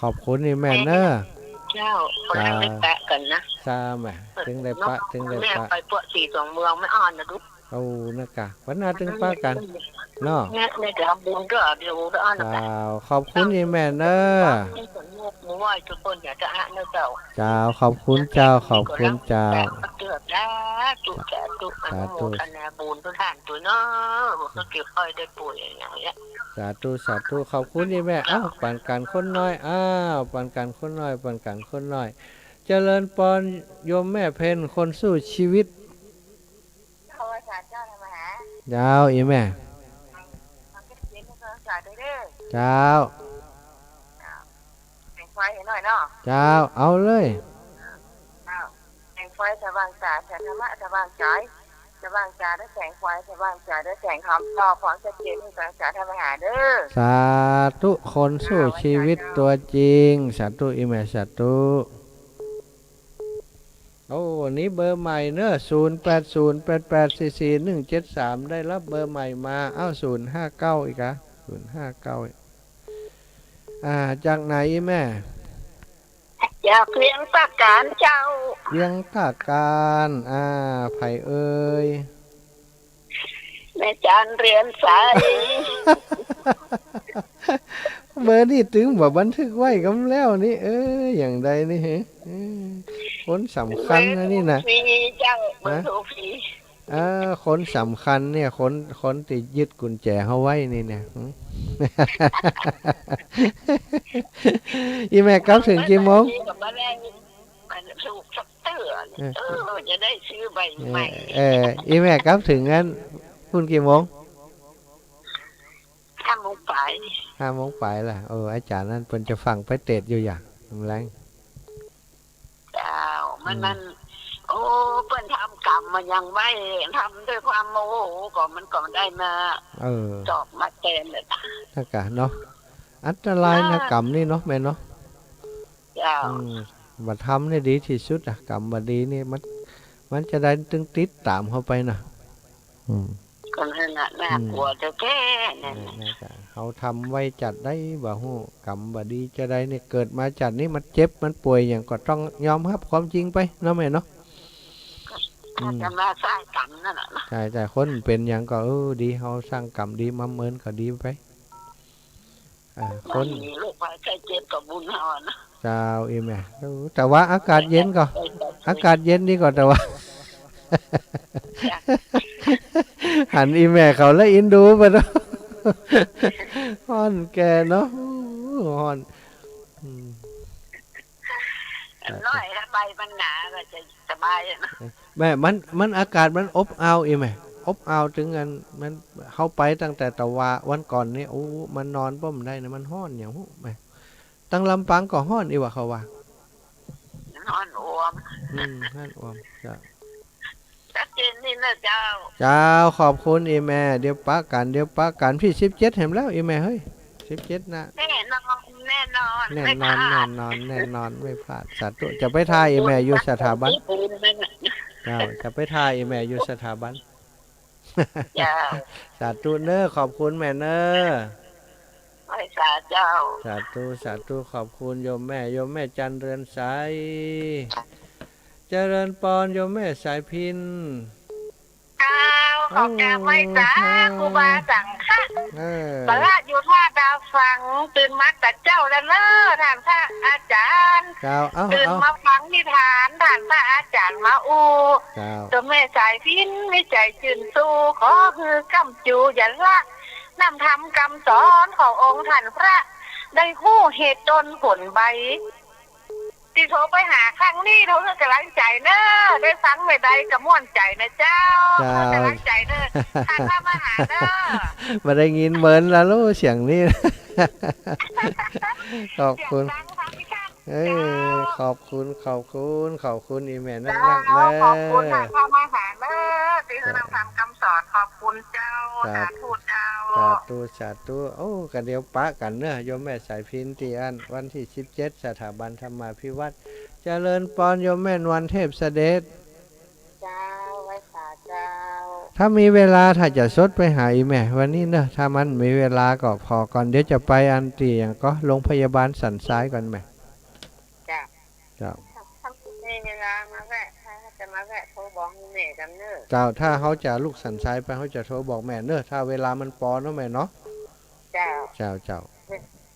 ขอบคุณอีแม่เน่อ เจ้า ขอให้ได้ปะกั๋นนะ เจ้า แม่ เถิงได้ปะ เถิงได้ปะ แม่ไปปวดศรีสองเมือง แม่อ่อนนะลูก โอ้ นะก่ะ วันหน้าเถิงปะกั๋นเนาะ แม่ แม่จะทำบุญก็เดี๋ยวก็อ่อนนะ เจ้า ขอบคุณอีแม่เน่อ ไหว้ทุกคนอย่าจะอะนะเจ้า เจ้า ขอบคุณเจ้า ขอบคุณเจ้า สาธุ สาธุ อนุโมทนาบุญตวยท่านตวยเน่อ บ่ค่อยได้ป่วยอย่างเนี้ย สาธุ สาธุ ขอบคุณอีแม่ เอ้า ปั๋นกั๋นคนน้อย อ้าว ปั๋นกั๋นคนน้อย ปั๋นกั๋นคนน้อย เจริญปอน โยมแม่เพ็ญ คนสู้ชีวิต เจ้า อีแม่ เจ้า แต่งควายหื้อหน่อยเนาะ เจ้า เอาเลย เจ้า แต่งควายสว่างจ๋า แสงธรรมะสว่างจ๋าย สว่างจ๋าด้วยแสงควาย สว่างจ๋าด้วยแสงธรรม ต่อความชัดเจนให้สว่างจ๋าทำอาหารเด้อ สาธุ คนสู้ชีวิตตัวจริง สาธุ อีแม่ สาธุ โอ้ นี่เบอร์ใหม่เนอะ ศูนย์แปดศูนย์แปดแปดสี่สี่หนึ่งเจ็ดสาม ได้ฮับเบอร์ใหม่มา เอ้า ศูนย์ห้าเก้า อีกอะ ศูนย์ห้าเก้า อ่า จากไหนอีแม่ จากเวียงตาก๋านเจ้า เวียงตาก๋าน อ่า ใผเอ่ย แม่จันเรือนใส เบอร์นี่ตึงบ่บันทึกไว้กำแล้วนี่ เออ อย่างใดนี่ เออ คนสำคัญนะนี่นะ เบอร์โทรฟรีเจ้า เบอร์โทรฟรี ฮะ เออ คนสำคัญเนี่ย คน คนตี้ยึดกุญแจเฮาไว้นี่เนี่ย หึ อีแม่กลับเถิงกี่โมง มันถูกสักเตื้อ เออ เออ จะได้ซื้อใบใหม่ เออ เออ อีแม่กลับเถิงอั้น ปู๊นกี่โมง ห้าโมงปลาย ห้าโมงปลายละ เออ อาจ๋ารย์นั้นเปิ้นจะฟั่งไปเตสอยู่หยัง แลง เจ้า มัน อืม มัน โอ้ เปิ้นทำกรรมมายังไว้ ทำด้วยความโมโห ก็มันก็ได้มา เออ ตอบมาแตนเลย นั่นกะเนาะ อันตรายนะ อ่า กรรมนี่เนาะ แม่เนาะ เจ้า อืม บ่ทำนี่ดีตี้สุดอะ กรรมบ่ดีนี่มัน มันจะได้ตึงติดต๋ามเฮาไปนะ อืม ก็นั่นน่ะ น่ากลัว อืม แต๊ๆ นั่นน่ะ นั่นกะ เฮาทำไว้จัดใดบ่ฮู้ กรรมบ่ดีจะใดนี่ เกิดมาจัดนี่มันเจ็บมันป่วยหยังก็ต้องยอมฮับความจริงไปเนาะแม่เนาะ ก็ อืม อาจจะมาสร้างกรรมนั่นแหละนะ ใช่ ใช่ คนเป๋นหยังก็ เออ ดี เฮาสร้างกรรมดีมาเมินก็ดีไป อ่า คน บ่มีโรคภัยไข้เจ็บก็บุญเฮาอะนะ เจ้า อีแม่ แต่ว่าอากาศเย็นก็ อากาศเย็นดีกว่า แต่ว่า จ้ะ หันอีแม่เขาแล้วอินดูไปเนาะ ฮ้อนแก่เนาะ ฮ้อน อืม น้อย ถ้าใบมันหนาก็จะสบายอะนะ แม่ มัน มันอากาศมันอบอ้าวอีแม่ อบอ้าวตึงอัน มัน เฮาไปตั้งแต่ตะวาวันก่อนนี่ โอ้ มันนอนบ่ได้นะ มันฮ้อนอย่างฮู้แม่ ตังลำปางก็ฮ้อนอีหว่าเขาว่า ฮ้อนอ่วม อืม ฮ้อนอ่วม เจ้า ชัดเจนนี่นะเจ้า เจ้า ขอบคุณอีแม่ เดี๋ยวปะกั๋น เดี๋ยวปะกั๋น วันตี้สิบเจ็ดแหมแล้วอีแม่เฮ้ย สิบเจ็ดนะ แน่นอน แน่นอน แน่นอน ไม่พลาด แน่นอน แน่นอน ไม่พลาด สาธุ จะไปถ่าอีแม่อยู่สถาบัน เจ้า จะไปถ่าอีแม่อยู่สถาบัน เจ้า สาธุเน้อ ขอบคุณแม่เน้อ ไหว้สาเจ้า สาธุ สาธุ ขอบคุณโยมแม่ โยมแม่จันเรือนใส เจริญปอน โยมแม่สายพิณ เจ้า ขอกราบไหว้สา โอ้ ครูบาสังฆะ เออ สาระอยู่ท่าดาวฟัง ตื่นมาแต่เจ๊าแล้วเน้อ ต้านพระอาจ๋ารย์ เจ้า เอ้า ตื่น เอ้า มาฟังนิทาน ต้านพระอาจ๋ารย์มาอู้ เจ้า โยมแม่สายพิณมีใจ๋จื้นชู ขอหื้อก้ำจู๋อย่าละ นำธรรมกำสอนขององค์ต้านพระ ได้ฮู้เหตุต้นผลใบ ตี้โทรไปหาครั้งนี้ โทรหื้อก๋ำลังใจ๋เน้อ ได้ฟังแม่ใดก็ม่วนใจ๋นะเจ้า เจ้า หื้อก๋ำลังใจ๋เน้อ ต้านพระมาหาเน้อ บ่ได้ยินเหมินละลูก เสียงนี้ ขอบคุณ เสียงดังฟังชัด เออ เจ้า ขอบคุณ ขอบคุณ ขอบคุณอีแม่นักๆ เจ้า เน้อ ขอบคุณนะ ต้านพระมาหาเน้อ ตี้หื้อนำธรรมกำสอน ขอบคุณเจ้า สาธุเจ้า สาธุ สาธุ โอ้ ก็เดี๋ยวปะกั๋นเน้อ โยมแม่สายพิณตี้อั้น วันตี้สิบเจ็ด สถาบันธรรมาภิวัฒน์ เจริญปอน โยมแม่นวลเทพเสด็จ เจ้า ไหว้สาเจ้า ถ้ามีเวลา ถ้าจะสดไปหาอีแม่วันนี้เน้อ ถ้ามันมีเวลาก็ผ่อก่อน เดี๋ยวจะไปอันตี้หยังก็ โรงพยาบาลสันทรายก่อนแม่ เจ้า เจ้า ถ้า ถ้ามีเวลามาแวะ ถ้าจะมาแวะโทรบอกแม่กำเน้อ เจ้า ถ้าเฮาจะลุกสันทรายไป เฮาจะโทรบอกแม่เน้อ ถ้าเวลามันปอเนาะแม่เนาะ เจ้า เจ้า เจ้า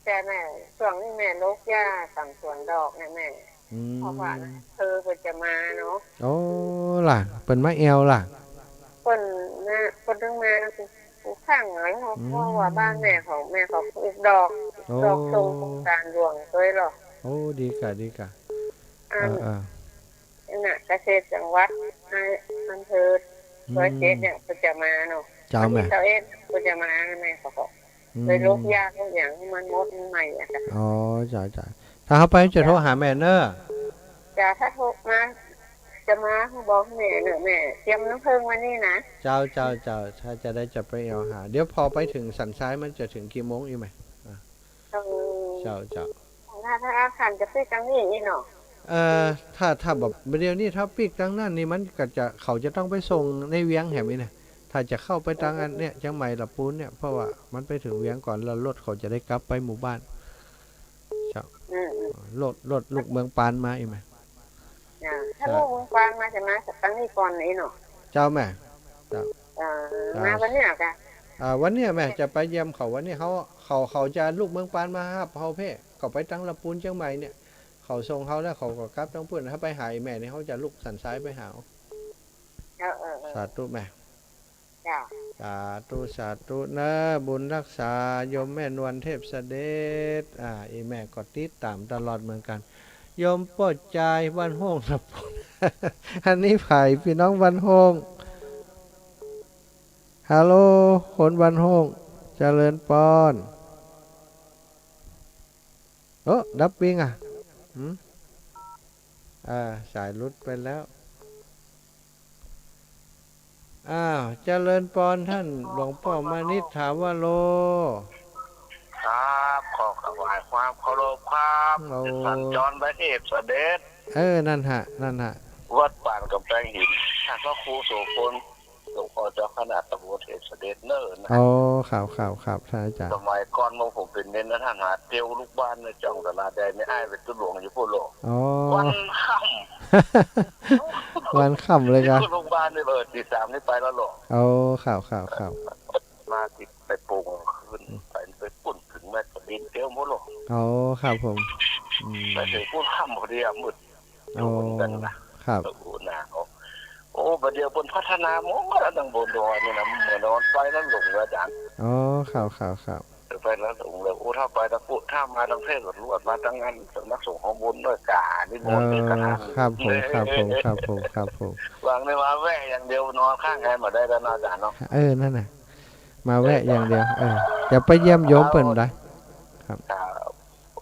แต่แม่ ช่วงนี้แม่โรคยาต๋ามสวนดอกเนี่ยแม่ อืม เพราะว่าเธอเปิ้นจะมาเนาะ โอ้ ล่ะ เปิ้นมาแอ่วล่ะ เปิ้นมา เปิ้นตึงมากู กูข้างเหรอ อืม เพราะว่าบ้านแม่เขา แม่เขาปลูกดอก โอ้ ดอกส่งโครงก๋านหลวงตวยเหรอ โอ้ ดีก่ะ ดีก่ะ อัน เออ เออ น่ะ เกษตรจังหวัด อำเภอ อืม ร้อยเจ็ดเนี่ย เปิ้นจะมาเนาะ เจ้าแม่ วันตี้ซาวเอ็ดเปิ้นจะมา แม่เขาก็ อืม เลยโรคยาโรคหยังมันหมดมันใหม่อะจ้ะ อ๋อ เจ้า เจ้า ถ้าเฮาไปจะโทรหาแม่เน้อ เจ้า ถ้าโทรมา จะมาบอกแม่เน้อ แม่เตรียมน้ำผึ้งไว้นี่นะ เจ้า เจ้า เจ้า ถ้าจะได้จะไปเอาหา เดี๋ยวผ่อไปเถิงสันทรายมันจะเถิงกี่โมงอีแม่ อ่ะ เออ เจ้า เจ้า ถ้า ถ้าอาคารจะปิดตังนี้อีเนาะ เอ่อ ถ้า ถ้าแบบเดี๋ยวนี้ถ้าปิดตังนั้นนี่มันก็จะ เขาจะต้องไปส่งในเวียงแหมนี่นะ ถ้าจะเข้าไปตังอันเนี่ย เจียงใหม่ละปูนเนี่ย เพราะว่ามันไปเถิงเวียงก่อน แล้วรถเขาจะได้กลับไปหมู่บ้าน เจ้า อืม อืม รถ รถลูกเมืองปานมาอีแม่ อ่า ถ้า เจ้า ลูกเมืองปานมาจะมาตังนี้ก่อนอีเนาะ เจ้าแม่ เจ้า อ่า อ่า มาวันเนี้ยกะ อ่า วันเนี้ยแม่จะไปเยี่ยมเขาวันนี้ เขา เขา เขาจะลูกเมืองปานมาฮับเฮาเพ่ เขาไปตังละปูนเจียงใหม่เนี่ย เขาส่งเฮาแล้วเขาก็กลับตังปูน ถ้าไปหาอีแม่นี่เฮาจะลุกสันทรายไปหา เออ เออ เออ สาธุแม่ เจ้า สาธุ สาธุเน้อ บุญฮักษาโยมแม่นวลเทพเสด็จ อ่า อีแม่ก็ติดต๋ามตลอดเหมือนกั๋น โยมป้อจายบ้านโฮ่งละปูน อันนี้ใผ ปี้น้องบ้านโฮ่ง ฮัลโหล คนบ้านโฮ่ง เจริญปอน โอ้ ดับปิ้งอ่ะ หืม อ่า สายหลุดไปแล้ว อ้าว เจริญปอนท่านหลวงป้อมานิตถาวโร ครับ ขอถวายความเคารพครับ โอ้ สัญจรไปเทพเสด็จ เออ นั่นฮะ นั่นฮะ วัดป่านก๋ำแปงหิน ท่านพระครูโสภณ หลวงป้อเจ้าคณะตำบลเทพเสด็จเน้อนะ อ๋อ ครับ ครับ ครับ ท่านอาจ๋ารย์ สมัยก่อนเมื่อผมเป๋นเณรนะ ท่านหาเตียวลูกบ้านในจ่องตลาดแดงในอ้ายเป๋นตุ๊หลวงอยู่ปู้นโลก อ๋อ วันค่ำ วันค่ำเลยกะ ลูกบ้านนี่เปิดตีสามนี่ไปแล้วโลก อ๋อ ครับ ครับ ครับ มาติดไปโป่งคืน อืม ไป ไปปู้นเถิงแม่ตะลินเตียวหมดโลก อ๋อ ครับผม อืม ไปเถิงปู้นค่ำพอดีอะ มืด อ๋อ อยู่เหมือนกั๋นนะ ครับ โอ้โห หนาว โอ้ ไป บ่าเดี่ยวเปิ้นพัฒนาหมดแล้ว ตังบนดอยนี่นะ เหมือนว่าไปแล้วหลงเลยอาจ๋ารย์ อ๋อ ครับ ครับ ครับ ไปแล้วหลงเลย โอ้ ถ้าไปตางปุ้น ถ้ามาตางเทพก็ลวด มาตางอันสำนักสงฆ์ของบนด้วยกา นิมนต์ด้วยกา เออ ครับผม ครับผม ครับผม ครับผม หวังได้มาแวะอย่างเดียว นอนข้างใครบ่ได้แล้วเนาะอาจ๋ารย์เนาะ เออ นั่นน่ะ มาแวะอย่างเดียว เออ จะไปเยี่ยมโยมเปิ้นได้ ครับ ครับ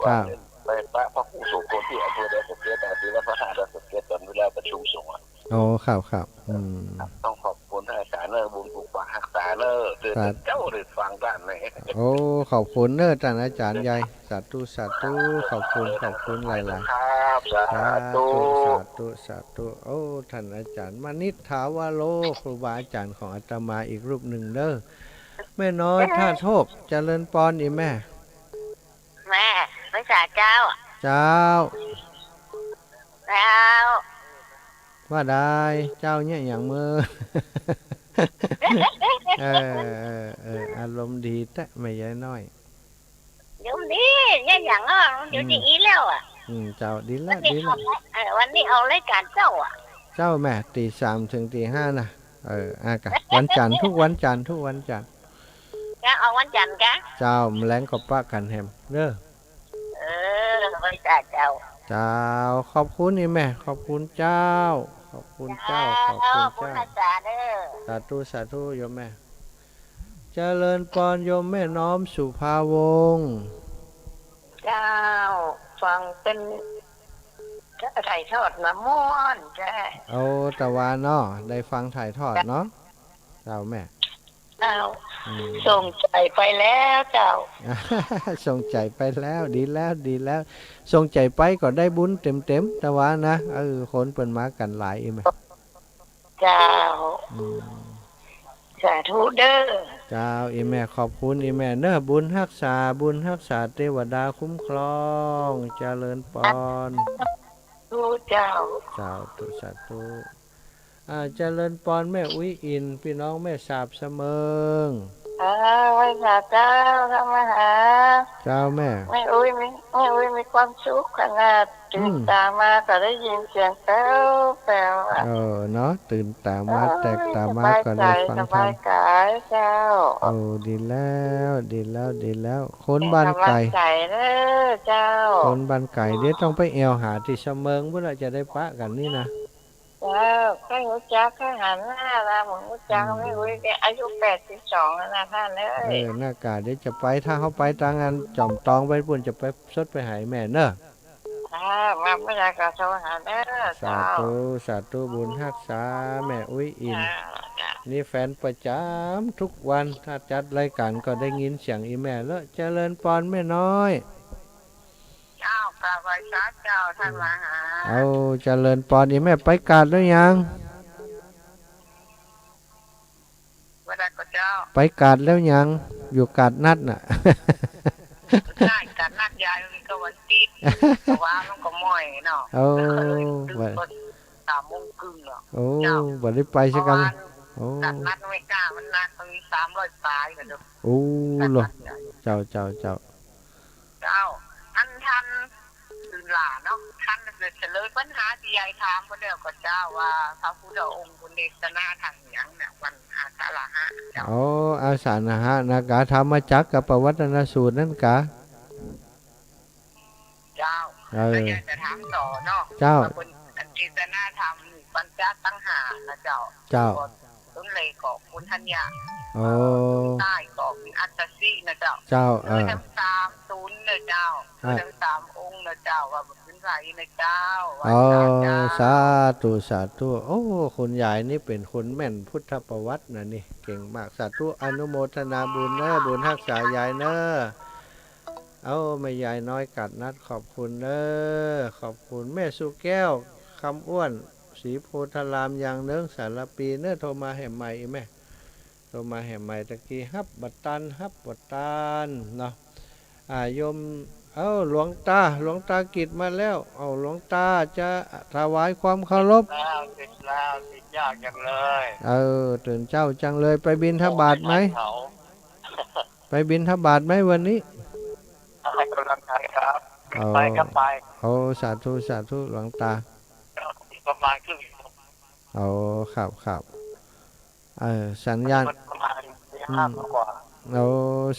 ครับ ไปปะพระครูโสภณที่อำเภอดอยสะเก็ด ที่วัดพระธาตุดอยสะเก็ด ตอนเวลาประชุมสงฆ์อะ อ๋อ ครับ ครับ อืม ครับ ต้องขอบคุณอาจ๋ารย์เนอะ บุญปกปักฮักษาเนอะ เตือน สาธุ เจ้าได้ฟังต้านนี่ โอ้ ขอบคุณเนอะ ต้านอาจ๋ารย์ใหญ่ สาธุ สาธุ ขอบคุณ ขอบคุณหลายๆ ครับ สาธุ สาธุ สาธุ สาธุ โอ้ ต้านอาจ๋ารย์มณิษฐาวโร ครูบาอาจ๋ารย์ของอาตมาอีกรูปนึ่งเด้อ แม่น้อยท่าโทก เจริญปอนอีแม่ แม่ ไหว้สาเจ้า เจ้า เจ้า ว่าได้ เจ้าเยียะหยังเมอ เออ เออ เออ อารมณ์ดีแต๊แม่ยายน้อย อารมณ์ดี เยียะหยังอ่ะ อยู่ดีอี้แล้วอ่ะ อืม เจ้า ดีละ วันนี้ ดีละ ออก เออ วันนี้ออกรายก๋านเจ๊าอ่ะ เจ้าแม่ ตีสามเถิงตีห้านะ เออ อ่ะกะ วันจันทร์ ทุกวันจันทร์ ทุกวันจันทร์ จะออกวันจันทร์กะ เจ้า แลงก็ปะกั๋นแหมเด้อ เออ ไหว้สาเจ้า เจ้า ขอบคุณอีแม่ ขอบคุณเจ้า ขอบคุณเจ้า เจ้า ขอบคุณเจ้า บุญฮักษาเด้อ สาธุ สาธุ โยมแม่ เจริญปอนโยมแม่น้อมสุภาวงศ์ เจ้า ฟังเปิ้นถ่ายทอดมาม่วนแต๊ โอ้ ตะวาเนาะ ได้ฟังถ่ายทอดเนาะ เจ้าแม่ เจ้า อืม ส่งใจ๋ไปแล้วเจ้า ส่งใจ๋ไปแล้ว ดีแล้ว ดีแล้ว ส่งใจ๋ไปก็ได้บุญเต็มๆ ตะวานะ เออ คนเปิ้นมากั๋นหลายอีแม่ เจ้า อืม สาธุเด้อ เจ้า อีแม่ ขอบคุณอีแม่เนอะ บุญฮักษา บุญฮักษา เตวดาคุ้มครอง เจริญปอน สาธุเจ้า สาธุ สาธุ อ่า เจริญปอนแม่อุ๊ยอิน ปี้น้องแม่สาบเสมิง เออ ไหว้สาเจ้า เข้ามาหา เจ้าแม่ แม่อุ๊ยมี แม่อุ๊ยมีความสุขขนาด ตื่นต๋ามาก็ได้ยินเสียงแป๊วๆ อ่ะ เออ เนาะ ตื่นต๋ามา เออ แตกต๋ามาก็ได้ฟังธรรม สบายใจ๋ สบายก๋ายเจ้า โอ้ ดีแล้ว ดีแล้ว ดีแล้ว คนบ้านไก๋ แม่กำลังใจ๋เด้อเจ้า คนบ้านไก๋ เดี๋ยวต้องไปแอ่วหาตี้เสมิงปุ้นละ จะได้ปะกั๋นนี่นะ เจ้า ใค่ฮู้จัก ใค่หันหน้าละ บ่ฮู้จัก อืม แม่อุ๊ยแกอายุแปดสิบสองแล้วนะต้านเอ้ย เออ นาก่า เดี๋ยวจะไป ถ้าเฮาไปตางอันจ่อมตองไปปุ้น จะไปสดไปหาแม่เนอะ ค่ะ มาเมื่อใดก็โทรหาเด้อ สาธุ เจ้า สาธุ บุญฮักษาแม่อุ๊ยอิน เจ้า เจ้า นี่แฟนประจ๋ำทุกวัน ถ้าจัดรายก๋านก็ได้ยินเสียงอีแม่แล้ว เจริญปอนแม่น้อย เจ้า กราบไหว้สาเจ้า ต้านมาหา เอา เจริญปอน อีแม่ไปกาดแล้วยัง ว่าได้ก็เจ้า ไปกาดแล้วยัง อยู่กาดนัดน่ะ ได้กาดนัดยายมันก็วันอาติ๊ด แต่ว่ามันก็ม่อยเนาะ โอ้ วัน สามโมงครึ่งเนาะ โอ้ เจ้า บ่ได้ไปสักอัน เพราะว่า โอ้ กาดนัดไม่กล้า มันนัก มันมีสามร้อยปลายกันเนาะ โอ้ กาดนัด เหรอ ใหญ่ เจ้า เจ้า เจ้า เจ้า อันต้านตื่นหล้าเนาะ ต้านจะเฉลยปัญหาตี้ยายถามไปแล้วก็เจ้า ว่าพระพุทธองค์เปิ้นเตสนาตางหยังน่ะ วันอาสาฬหะเจ้า อ๋อ อาสาฬหะนะ กาธรรมจักรกัปปวัตตนสูตรนั้นกา เจ้า เออ แล้วยายจะถามต่อเนาะ เจ้า ว่าเปิ้นเตสนาธรรมปัญจตัณหานะเจ้า เจ้า ต้นเหล็กก็โกณฑัญญะ โอ้ ต้นใต้ก็เป็นอัสสสินะเจ้า เจ้า เออ ทั้งสามต๋นนะเจ้า อ่ะ ทั้งสามองค์นะเจ้า ว่าบ่ขึ้นไผนะเจ้า ไหว้ อ๋อ สาเจ้า สาธุ สาธุ โอ้ คุณยายนี่เป๋นคนแม่นพุทธประวัตินะนี่ เก่งมาก สาธุ อนุโมทนาบุญเนอะ บุญฮักษายายเนอะ เอา แม่ยายน้อยกาดนัด ขอบคุณเนอะ ขอบคุณ แม่สุแก้ว คำอ้วน ศรีโพธาราม ยางเนิ้ง สารภีเนอะ โทรมาแหมใหม่อีแม่ โทรมาแหมใหม่ตะกี้ ฮับบ่ตัน ฮับบ่ตันเนาะ อ่า โยม เอ้า หลวงตา หลวงตากิจมาแล้ว เอ้า หลวงตาจะถวายความเคารพ แล้ว ติดแล้ว ติดยากจังเลย เออ ตื่นเจ๊าจังเลย ไปบิณฑบาตไหม เขา ไปบิณฑบาตไหมวันนี้ ให้กำลังใจครับ อ๋อ ไปครับ ไป โอ้ สาธุ สาธุ หลวงตา ประมาณครึ่งชั่วโมง อ๋อ ครับ ครับ เออ สัญญาณ มันประมาณตีห้า อืม กว่า โอ้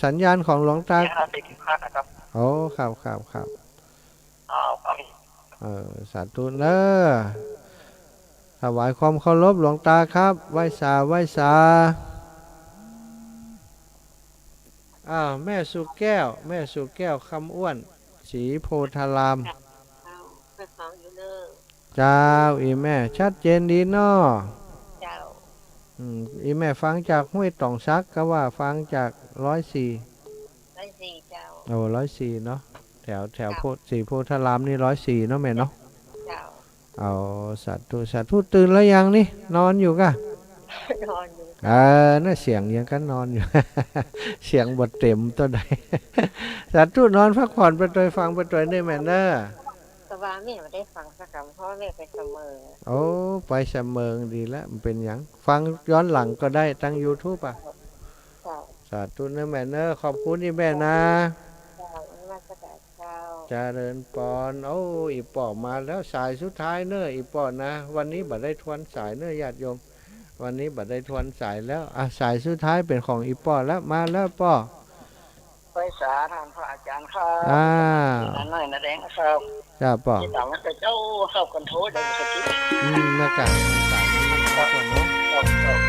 สัญญาณของหลวงตา ตีห้า สี่สิบห้านะครับ โอ้ ครับ ครับ ครับ อ้าว ครับ เออ สาธุเน้อ ถวายความเคารพหลวงตาครับ ไหว้สา ไหว้สา อ้าว แม่สุแก้ว แม่สุแก้ว คำอ้วน ศรีโพธาราม เจ้า ไปฟังอยู่เน้อ เจ้า อี่แม่ ชัดเจนดีเนาะ เจ้า อืม อี่แม่ฟังจากห้วยต่องสัก ก็ว่าฟังจากร้อยสี่ ร้อยสี่ เจ้า โอ้ ร้อยสี่ เนาะ แถว แถว เจ้า โพ ศรีโพธารามนี่ ร้อยสี่ เนาะแม่เนาะ เจ้า เอา สาธุ สาธุ ตื่นแล้วยังนี่ นอนอยู่ก่ะ นอนอยู่ เออ น่ะ เสียงยังก็นอนอยู่ เสียงบ่เต็มเต้าใด สาธุ นอนพักผ่อนไปตวย ฟังไปตวยเน้อแม่เน้อ แต่ว่าแม่บ่ได้ฟังสักกำ เพราะว่าแม่ไปสะเมิง โอ้ ไปสะเมิง ดีละ มันเป็นหยัง ฟังย้อนหลังก็ได้ ตางยูทูบอ่ะ เจ้า สาธุเน้อแม่เน้อ ขอบคุณอี่แม่นะ เจ้า นมัสการเจ้า เจริญปอน โอ้ อี่ป้อมาแล้ว สายสุดท้ายเน้อ อี่ป้อนะ วันนี้บ่ได้ทวนสายเน้อ ญาติโยม วันนี้บ่ได้ทวนสายแล้ว อ่ะ สายสุดท้ายเป๋นของอี่ป้อแล้ว มาแล้วป้อ ไหว้สาต้านพระอาจ๋ารย์ครับ อ่า น้อยนาแดงครับ จ้าป้อ ติดต๋ามมาแต่เจ๊าครับ ก่อนโทรจะบ่ค่อยติด อืม นะจ๊ะ ครับ ครับ ครับ